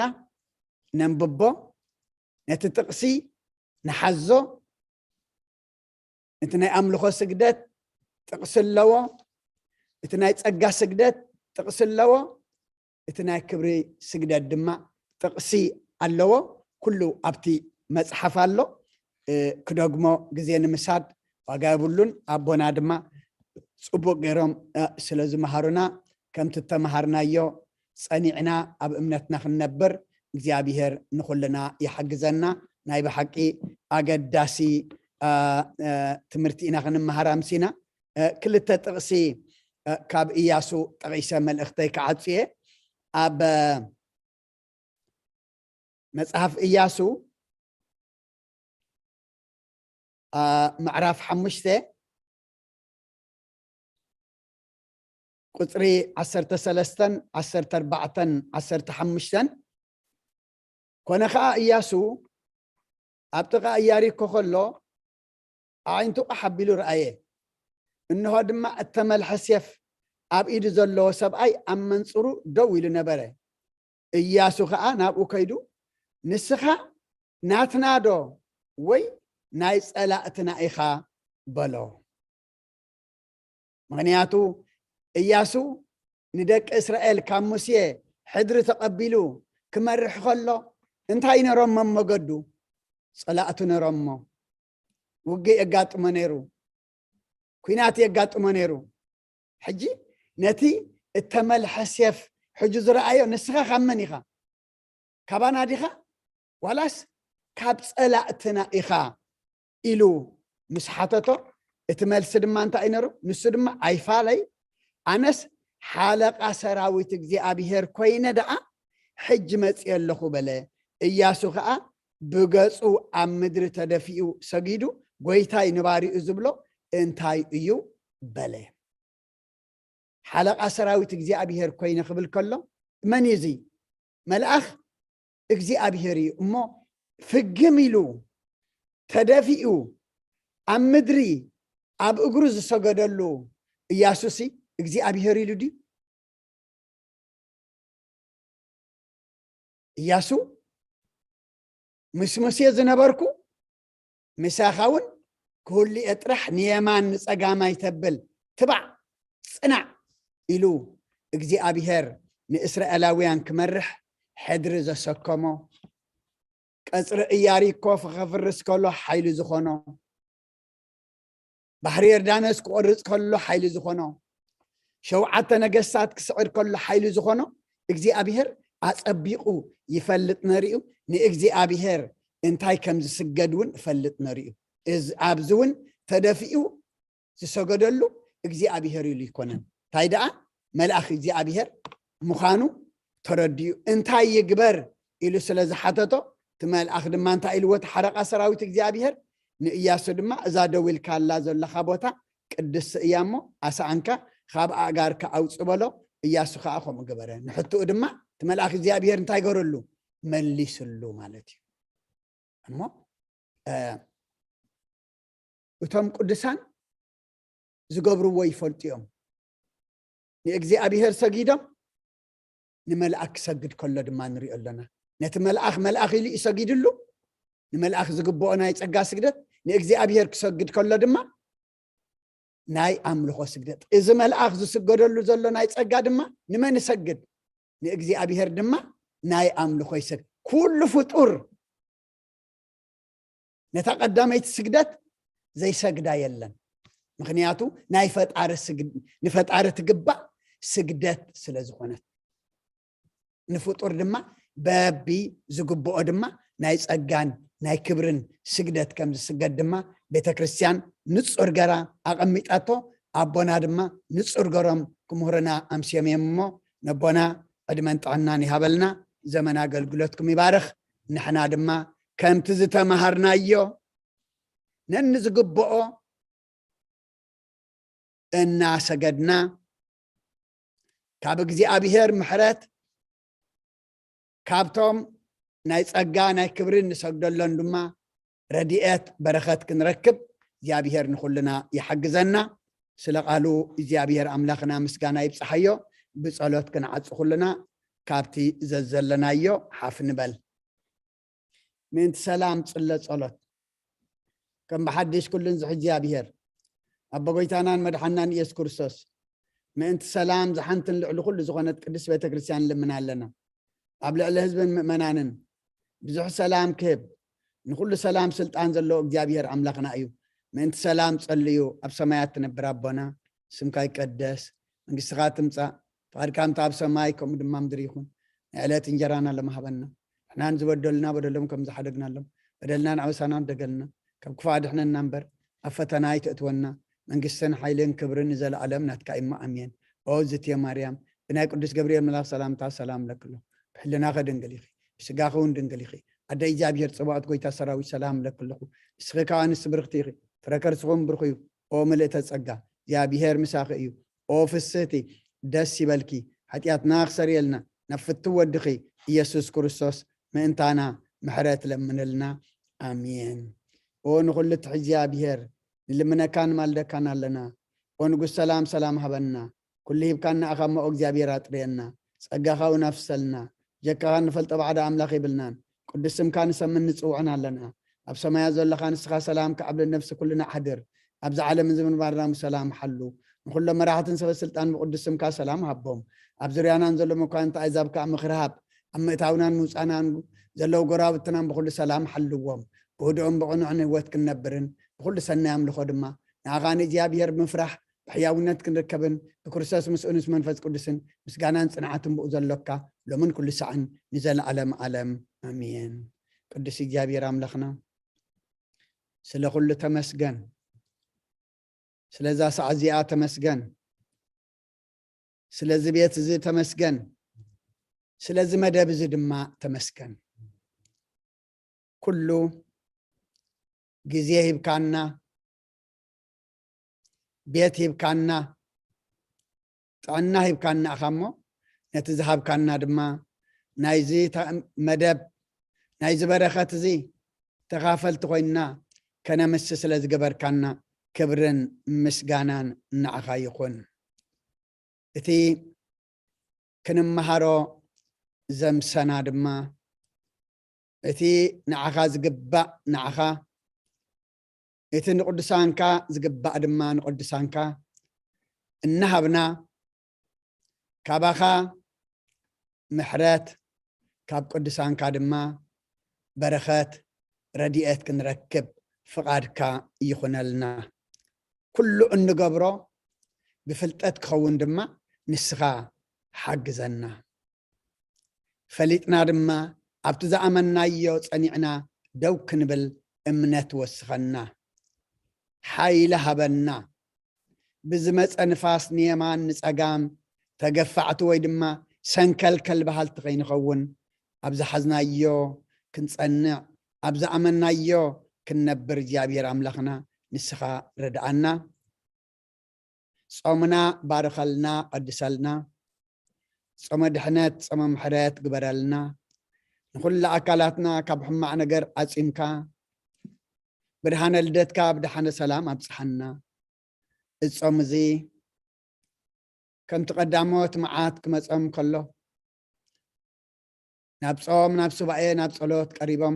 ነንብቦ፣ ነቲ ጥቕሲ ንሓዞ። እቲ ናይ ኣምልኾ ስግደት ጥቕሲ ኣለዎ፣ እቲ ናይ ጸጋ ስግደት ጥቕሲ ኣለዎ፣ እቲ ናይ ክብሪ ስግደት ድማ ጥቕሲ ኣለዎ። ኩሉ ኣብቲ መጽሓፍ ኣሎ። ክደግሞ ግዜ ንምሳድ ዋጋ የብሉን። ኣቦና ድማ ጽቡቕ ገይሮም ስለ ዝመሃሩና፣ ከምቲ እተምሃርናዮ ጸኒዕና ኣብ እምነትና ክንነብር እግዚኣብሔር ንኹልና ይሓግዘና። ናይ ብሓቂ ኣገዳሲ ትምህርቲ ኢና ክንመሃር ኣምሲና። ክልተ ጥቕሲ ካብ እያሱ ጠቒሰ መልእኽተይ ክዓጹ እየ። ኣብ መጽሓፍ እያሱ ምዕራፍ ሓሙሽተ ቁጽሪ ዓሰርተ ሰለስተን ዓሰርተ ኣርባዕተን ዓሰርተ ሓሙሽተን፣ ኮነ ኸኣ እያሱ ኣብ ጥቓ እያሪኮ ከሎ ኣዒንቱ ቃሕ ኣቢሉ ረኣየ። እንሆ ድማ እተመልሐ ሴፍ ኣብ ኢዱ ዘለዎ ሰብኣይ ኣብ መንጽሩ ደው ኢሉ ነበረ። እያሱ ኸኣ ናብኡ ከይዱ፣ "ንስኻ ናትና ዶ ወይ ናይ ጸላእትና ኢኻ?" በሎ። ምኽንያቱ እያሱ ንደቂ እስራኤል ካብ ሙሴ ሕድሪ ተቐቢሉ ክመርሕ ከሎ እንታይ ነሮሞ መገዱ? ጸላእቱ ነሮሞ። ውግእ የጋጥሞ ነይሩ። ኲናት የጋጥሞ ነይሩ። ሕጂ ነቲ እተመልሐ ሴፍ ሕጂ ዝረኣዮ፣ "ንስኻ ካብ መን ኢኻ? ካባና ዲኻ ዋላስ ካብ ጸላእትና ኢኻ?" ኢሉ ምስ ሓተቶ፣ እቲ መልሲ ድማ እንታይ እዩ ነይሩ? ንሱ ድማ፣ "ኣይፋለይ፣ ኣነስ ሓለቓ ሰራዊት እግዚኣብሔር ኮይነ ደኣ ሕጂ መጽየ ኣለኹ" በለ። እያሱ ኸኣ ብገጹ ኣብ ምድሪ ተደፊኡ ሰጊዱ፣ "ጐይታይ ንባሪኡ ዝብሎ እንታይ እዩ?" በለ። ሓለቓ ሰራዊት እግዚኣብሔር ኮይነ ክብል ከሎ መን እዩ እዚ? መልኣኽ እግዚኣብሔር እዩ። እሞ ፍግም ኢሉ ተደፊኡ ኣብ ምድሪ ኣብ እግሩ ዝሰገደሉ እያሱሲ እግዚኣብሔር ኢሉ ድዩ? እያሱ፣ "ምስ ሙሴ ዝነበርኩ ምሳኻ እውን ክህሉ እየ ጥራሕ፣ ንየማን ንጸጋም ኣይተብል፣ ትባዕ ጽናዕ" ኢሉ እግዚኣብሔር ንእስራኤላውያን ክመርሕ ሕድሪ ዘሰከሞ፣ ቀጽሪ እያሪኮ ክፍርስ ከሎ ሓይሊ ዝኾኖ፣ ባሕሪ ዮርዳኖስ ክቆርጽ ከሎ ሓይሊ ዝኾኖ፣ ሸውዓተ ነገስታት ክስዕር ከሎ ሓይሊ ዝኾኖ እግዚኣብሔር ኣጸቢቑ ይፈልጥ ነርዩ። ንእግዚኣብሔር እንታይ ከም ዝስገድ እውን እፈልጥ ነርዩ። እዚ፣ ኣብዚ እውን ተደፊኡ ዝሰገደሉ እግዚኣብሔር ኢሉ ይኮነን። እንታይ ደኣ መልኣኽ እግዚኣብሔር ምዃኑ ተረዲኡ፣ "እንታይ ይግበር?" ኢሉ ስለ ዝሓተቶ፣ እቲ መልኣኽ ድማ እንታይ ኢልዎ? እቲ ሓለቓ ሰራዊት እግዚኣብሔር ንእያሱ ድማ፣ "እዛ ደው ኢልካላ ዘለኻ ቦታ ቅድስቲ እያ እሞ፣ ኣስኣንካ ካብ ኣእጋርካ ኣውጽእ" በሎ። እያሱ ከኣ ከምኡ ገበረ። ንሕትኡ ድማ እቲ መልኣኽ እግዚኣብሔር እንታይ ገረሉ? መሊስሉ ማለት እዩ። እሞ፣ እ፣ እቶም ቅዱሳን ዝገብርዎ ይፈልጡ እዮም። ንእግዚኣብሔር ሰጊዶም ንመልኣክ ክሰግድ ከሎ ድማ ንሪኦ ኣለና። ነቲ መልኣኽ መልኣኽ ኢሉ እዩ ሰጊድሉ። ንመልኣኽ ዝግብኦ ናይ ጸጋ ስግደት ንእግዚኣብሔር ክሰግድ ከሎ ድማ ናይ ኣምልኾ ስግደት። እዚ መልኣኽ ዝስገደሉ ዘሎ ናይ ጸጋ ድማ ንመን ይሰግድ? ንእግዚኣብሔር ድማ ናይ ኣምልኾ ይሰግድ። ኩሉ ፍጡር ነታ ቀዳመይቲ ስግደት ዘይሰግዳ የለን። ምኽንያቱ ናይ ፈጣሪ ስግ-፣ ንፈጣሪ ትግባእ ስግደት ስለ ዝኾነት። ንፍጡር ድማ በቢ ዝግብኦ ድማ ናይ ጸጋን ናይ ክብርን ስግደት ከም ዝስገድ ድማ ቤተ ክርስቲያን ንጹር ገራ ኣቐሚጣቶ። ኣቦና ድማ ንጹር ገሮም ክምህሩና ኣምስዮም እዮም እሞ፣ ነቦና ዕድመን ጥዕናን ይሃበልና፣ ዘመን ኣገልግሎትኩም ይባርኽ። ንሕና ድማ ከምቲ ዝተማሃርናዮ ነንዝግብኦ እናሰገድና፣ ካብ እግዚኣብሔር ምሕረት፣ ካብቶም ናይ ጸጋ ናይ ክብሪ እንሰግደሎን ድማ ረድኤት በረኸት ክንረክብ እግዚኣብሔር ንኹልና ይሓግዘና። ስለ ቃሉ እግዚኣብሔር ኣምላኽና ምስጋና ይብጽሓዮ። ብጸሎት ክንዓጽ ኩልና ካብቲ ዘዘለናዮ ሓፍ ንበል። ምእንቲ ሰላም ጽለ ጸሎት። ከም ብሓድሽ ኩሉን ዝሕጂ እግዚኣብሔር፣ ኣቦ ጎይታናን መድሓናን ኢየሱስ ክርስቶስ፣ ምእንቲ ሰላም ዝሓንትን ልዕሊ ኩሉ ዝኾነት ቅድስት ቤተ ክርስቲያን ንልምን ኣለና። ኣብ ልዕሊ ህዝብን ምእመናንን ብዙሕ ሰላም ክህብ፣ ንኹሉ ሰላም ስልጣን ዘለዎ እግዚኣብሔር ኣምላኽና እዩ። ምእንቲ ሰላም ጸልዩ። ኣብ ሰማያት ትነብር ኣቦና፣ ስምካ ይቀደስ፣ መንግስትኻ ትምጻእ፣ ፍቓድካ ከምቲ ኣብ ሰማይ ከምኡ ድማ ምድሪ ይኹን። ናይ ዕለት እንጀራና ሎም ሃበና። ንሕና ንዝበደሉና በደሎም ከም ዝሓደግናሎም፣ በደልናን ኣበሳናን ደገልና፣ ካብ ክፉእ ኣድሕነና እምበር፣ ኣብ ፈተና ኣይተእትወና። መንግስትን ሓይልን ክብርን ንዘለኣለም ናትካ እሞ፣ ኣሜን። ኦ ዝትየ ማርያም፣ ብናይ ቅዱስ ገብርኤል መልኣኽ ሰላምታ ሰላም እለኪ ኣለኹ። ብሕልናኺ ድንግል ኢኺ፣ ብስጋኺ እውን ድንግል ኢኺ። ኣደ እግዚኣብሔር፣ ጽባኦት ጎይታ ሰራዊት፣ ሰላም እለኪ ኣለኹ። ንስኺ ከኣ ኣንስቲ ብርኽቲ ኢኺ፣ ፍረ ከርስኺ እውን ብሩኽ እዩ። ኦ ምልእተ ጸጋ፣ እግዚኣብሔር ምሳኺ እዩ። ኦ ፍስህቲ፣ ደስ ይበልኪ፣ ሓጢኣትና ክሰርየልና፣ ናብ ፍትው ወድኺ ኢየሱስ ክርስቶስ ምእንታና ምሕረት ለምንልና። ኣሜን። ኦ ንኹሉ ትሕዚ እግዚኣብሔር፣ ንልምነካን ንማልደካን ኣለና። ኦ ንጉስ ሰላም፣ ሰላም ሃበና። ኩሉ ሂብካና ኢኻ እሞ እግዚኣብሔር ኣጥርየና። ጸጋኻ እውን ኣፍሰልና። ብጀካኻ ንፈልጦ ባዕዳ ኣምላኽ የብልናን። ቅዱስ ስምካ ንሰምን ንጽውዕን ኣለና። ኣብ ሰማያት ዘለኻ ንስኻ ሰላም ከዕብል ነፍሲ ኩልና ኣሕድር። ኣብዚ ዓለም እዚ ምንባርና ብሰላም ሓሉ። ንኹሎም መራሕትን ሰበ ስልጣን ብቅዱስ ስምካ ሰላም ሃቦም። ኣብ ዙርያናን ዘሎ መኳንንቲ ኣሕዛብ ከኣ ምኽሪ ሃብ። ኣብ ምእታውናን ምውጻእናን ዘለዉ ጎረባብትናን ብኹሉ ሰላም ሓልዎም። ብህዱእን ብቕኑዕን ህይወት ክንነብርን ብኹሉ ሰናይ ኣምልኾ ድማ ንኣኻ ንእግዚኣብሔር ብምፍራሕ ብሕያውነት ክንርከብን ብክርስቶስ ምስኡ ምስ መንፈስ ቅዱስን ምስጋናን ጽንዓትን ብኡ ዘሎካ ሎምን ኩሉ ሳዕን ንዘለዓለም ዓለም ኣሜን። ቅዱስ እግዚኣብሔር ኣምላኽና ስለ ኩሉ ተመስገን። ስለዛ ሰዓት እዚኣ ተመስገን። ስለዚ ቤት እዚ ተመስገን። ስለዚ መደብ እዚ ድማ ተመስገን። ኩሉ ግዜ ሂብካና፣ ቤት ሂብካና፣ ጥዕና ሂብካና ኢኻ እሞ ነቲ ዝሃብካና ድማ ናይዚ ተ-፣ መደብ ናይዚ በረኸት እዚ ተኻፈልቲ ኮይንና ከነምሲ ስለ ዝገበርካና ክብርን ምስጋናን ንዓኻ ይኹን። እቲ ክንመሃሮ ዘምሰና ድማ እቲ ንዓኻ ዝግባእ ንዓኻ፣ እቲ ንቅዱሳንካ ዝግባእ ድማ ንቅዱሳንካ እናሃብና ካባኻ ምሕረት ካብ ቅዱሳንካ ድማ በረኸት ረድኤት ክንረክብ ፍቓድካ ይኹነልና። ኩሉ እንገብሮ ብፍልጠት ክኸውን ድማ ንስኻ ሓግዘና። ፈሊጥና ድማ ኣብቲ ዝኣመንናዮ ጸኒዕና ደው ክንብል እምነት ወስኸና። ሓይሊ ሃበና። ብዝመጸ ንፋስ ንየማን ንጸጋም ተገፋዕቲ ወይ ድማ ሰንከልከል በሃልቲ ከይንኸውን፣ ኣብ ዝሓዝናዮ ክንጸንዕ፣ ኣብ ዝኣመንናዮ ክንነብር እግዚኣብሔር ኣምላኽና ንስኻ ርድኣና። ጾምና ባርኸልና፣ ቀድሰልና። ጾመ ድሕነት፣ ጾመ ምሕረት ግበረልና። ንኹሉ ኣካላትና ካብ ሕማቕ ነገር ዓጺምካ፣ ብርሃነ ልደትካ ብደሓነ ሰላም ኣብጽሓና። እዚ ጾም እዚ ከምቲ ቀዳሞት መዓት ክመጾም ከሎ፣ ናብ ጾም፣ ናብ ሱባኤ፣ ናብ ጸሎት ቀሪቦም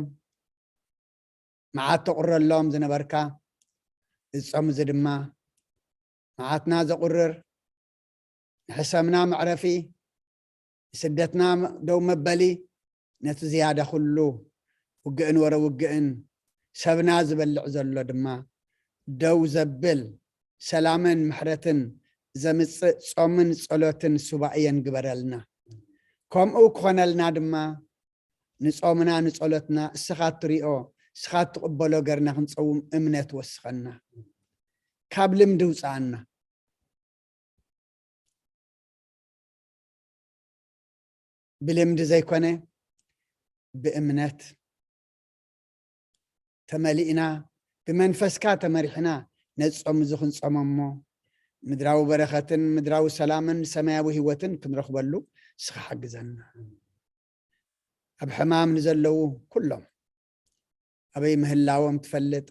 መዓት ተቑረሎም ዝነበርካ፣ እዚ ጾም እዚ ድማ መዓትና ዘቑርር፣ ንሕሰምና መዕረፊ፣ ንስደትና ደው መበሊ፣ ነቲ ዝያዳ ኩሉ ውግእን ወረ ውግእን ሰብና ዝበልዕ ዘሎ ድማ ደው ዘብል ሰላምን ምሕረትን ዘምጽእ ጾምን ጸሎትን ሱባኤን ግበረልና። ከምኡ ክኾነልና ድማ ንጾምና ንጸሎትና እስኻ እትሪኦ እስኻ እትቕበሎ ገርና ክንጸውም እምነት ወስኸና። ካብ ልምዲ ውጽኣና። ብልምዲ ዘይኮነ ብእምነት ተመሊእና፣ ብመንፈስካ ተመሪሕና ነጾም እዚ ክንጾሞ እሞ ምድራዊ በረኸትን ምድራዊ ሰላምን ሰማያዊ ህይወትን ክንረኽበሉ እስኻ ሓግዘና። ኣብ ሕማም ንዘለዉ ኩሎም ኣበይ ምህላዎም ትፈልጥ፣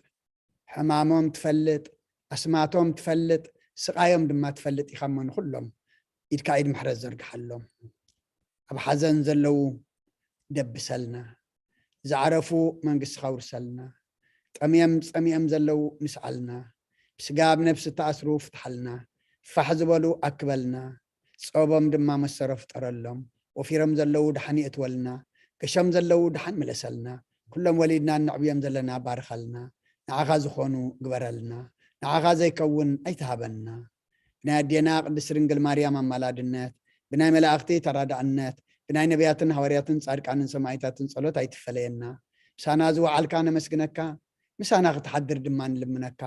ሕማሞም ትፈልጥ፣ ኣስማቶም ትፈልጥ፣ ስቓዮም ድማ ትፈልጥ ኢኻ እሞ ንኹሎም ኢድካ ኢድ ምሕረት ዘርግሓሎም። ኣብ ሓዘን ዘለዉ ደብሰልና፣ ዝዓረፉ መንግስትኻ ውርሰልና። ጠምዮም ጸሚኦም ዘለዉ ምስዓልና። ብስጋ ኣብ ነብሲ እተኣስሩ ፍትሓልና። ፋሕ ዝበሉ ኣክበልና። ጸቦም ድማ መሰሮ ፍጠረሎም። ወፊሮም ዘለዉ ደሓን የእትወልና። ገሾም ዘለዉ ደሓን ምለሰልና። ኩሎም ወሊድና እነዕብዮም ዘለና ባርኸልና። ንዓኻ ዝኾኑ ግበረልና። ንዓኻ ዘይከውን ኣይትሃበና። ብናይ ኣዴና ቅድስት ድንግል ማርያም ኣማላድነት፣ ብናይ መላእኽቲ ተራዳእነት፣ ብናይ ነቢያትን ሃዋርያትን ጻድቃንን ሰማዕታትን ጸሎት ኣይትፈለየና። ምሳና ዝወዓልካ ነመስግነካ፣ ምሳና ክትሓድር ድማ ንልምነካ።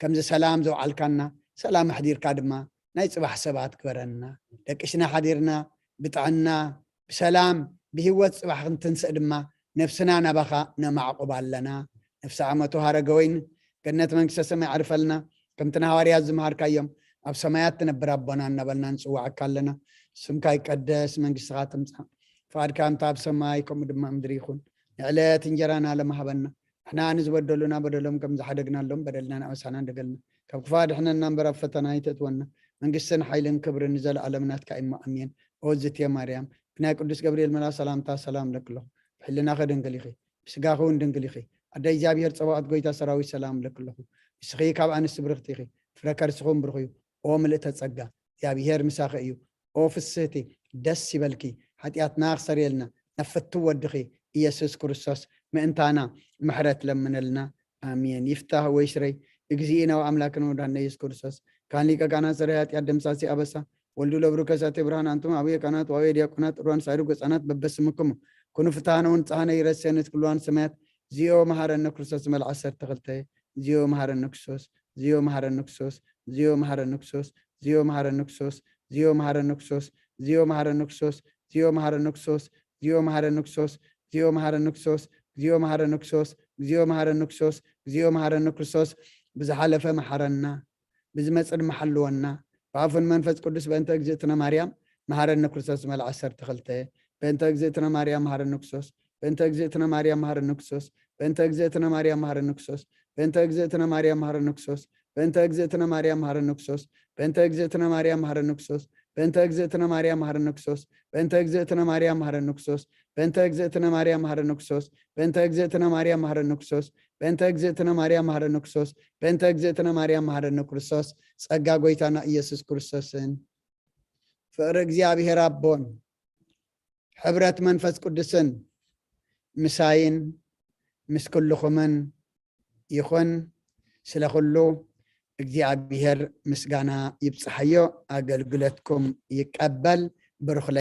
ከምዚ ሰላም ዘውዓልካና፣ ሰላም ኣሕዲርካ ድማ ናይ ጽባሕ ሰባት ግበረና። ደቂስና ሓዲርና ብጥዕና ብሰላም ብህይወት ጽባሕ ክንትንስእ ድማ ነፍስና ናባኻ ነማዕቁብ ኣለና። ነፍሲ ዓመቱ ሃረገ ወይን ገነት መንግስተ ሰማይ ኣዕርፈልና። ከምቲ ንሃዋርያት ዝመሃርካዮም ኣብ ሰማያት ትነብር ኣቦና እናበልና ንጽዋዓካ ኣለና። ስምካ ይቀደስ፣ መንግስትኻ ትምጻእ፣ ፍቓድካ ከምቲ ኣብ ሰማይ ከምኡ ድማ ምድሪ ይኹን። ንዕለት እንጀራና ለመሃበና። ንሕና ንዝበደሉና በደሎም ከም ዝሓደግናሎም በደልና ንኣበሳና እንደገልና። ካብ ክፉእ ኣድሕነና እምበር ኣብ ፈተና ኣይተእትወና። መንግስትን ሓይልን ክብርን ንዘለኣለም ናትካ እዩ እሞ ኣሜን። ኦ ዝትየ ማርያም፣ ብናይ ቅዱስ ገብርኤል መልኣኽ ሰላምታ ሰላም እብለኪ ኣለኹ። ብሕልናኺ ድንግል ኢኺ፣ ብስጋኺ እውን ድንግል ኢኺ። ኣደ እግዚኣብሔር ጸባኦት ጎይታ ሰራዊት ሰላም እብለኪ ኣለኹ። ንስኺ ካብ ኣንስቲ ብርኽቲ ኢኺ፣ ፍረ ከርስኺ እውን ብሩኽ እዩ። ኦ ምልእተ ጸጋ፣ እግዚኣብሔር ምሳኺ እዩ። ኦ ፍስህቲ፣ ደስ ይበልኪ፣ ሓጢኣትና ክሰርየልና ናብ ፍትው ወድኺ ኢየሱስ ክርስቶስ ምእንታና ምሕረት ለምነልና። ኣሜን። ይፍታህ ወይ ስረይ፣ እግዚእነ ወኣምላክነ ወመድኃኒነ ኢየሱስ ክርስቶስ፣ ካህን ሊቀ ካህናት ሰራይ ኃጢአት ደምሳሴ አበሳ፣ ወልዱ ለብሩከ እሳተ ብርሃን፣ አንቱም አብየ ካህናት ወአብየ ዲያቆናት፣ ሩዋን ሳይሩ ገጻናት በበስምክሙ፣ ኩኑ ፍትሐነ ወንጽሐነ ይረሴነ ትኩልዋን ሰማያት፣ ዚኦ መሐረነ ክርስቶስ መልዓ ዐሰርተ ክልተ፣ ዚኦ መሐረነ ክርስቶስ፣ ዚኦ መሐረነ ክርስቶስ፣ ዚኦ መሐረነ ክርስቶስ፣ ዚኦ መሐረነ ክርስቶስ፣ ዚኦ መሐረነ ክርስቶስ፣ ዚኦ መሐረነ ክርስቶስ፣ ዚኦ መሐረነ ክርስቶስ፣ ዚኦ መሐረነ ክርስቶስ፣ ዚኦ መሐረነ ክርስቶስ፣ ዚኦ መሐረነ ክርስቶስ፣ ዚኦ መሐረነ ክርስቶስ፣ ዚኦ መሐረነ ክርስቶስ፣ ብዝሓለፈ መሓረና፣ ብዝመጽእ ድማ ሓልወና። ብኣፉን መንፈስ ቅዱስ በእንተ እግዝእትነ ማርያም መሐረነ ክርስቶስ መልዓ ዐሰርተ ክልተ፣ በእንተ እግዝእትነ ማርያም መሐረነ ክርስቶስ፣ በእንተ እግዝእትነ ማርያም መሐረነ ክርስቶስ፣ በእንተ እግዝእትነ ማርያም መሐረነ ክርስቶስ፣ በእንተ እግዝእትነ ማርያም መሐረነ ክርስቶስ፣ በእንተ እግዝእትነ ማርያም መሐረነ ክርስቶስ፣ በእንተ እግዝእትነ ማርያም መሐረነ ክርስቶስ፣ በእንተ እግዝእትነ ማርያም መሐረነ ክርስቶስ፣ በእንተ እግዝእትነ ማርያም መሐረነ ክርስቶስ፣ በእንተ እግዝእትነ ማርያም መሐረነ ክርስቶስ፣ በእንተ እግዝእትነ ማርያም መሐረነ ክርስቶስ፣ በእንተ እግዝእትነ ማርያም መሐረነ ክርስቶስ፣ በእንተ እግዝእትነ ማርያም መሐረነ ክርስቶስ። ጸጋ ጎይታና ኢየሱስ ክርስቶስን ፍቕሪ እግዚኣብሔር ኣቦን ሕብረት መንፈስ ቅዱስን ምሳይን ምስ ኩልኹምን ይኹን። ስለ ኩሉ እግዚኣብሔር ምስጋና ይብጽሓዮ። ኣገልግሎትኩም ይቀበል። ብሩኽ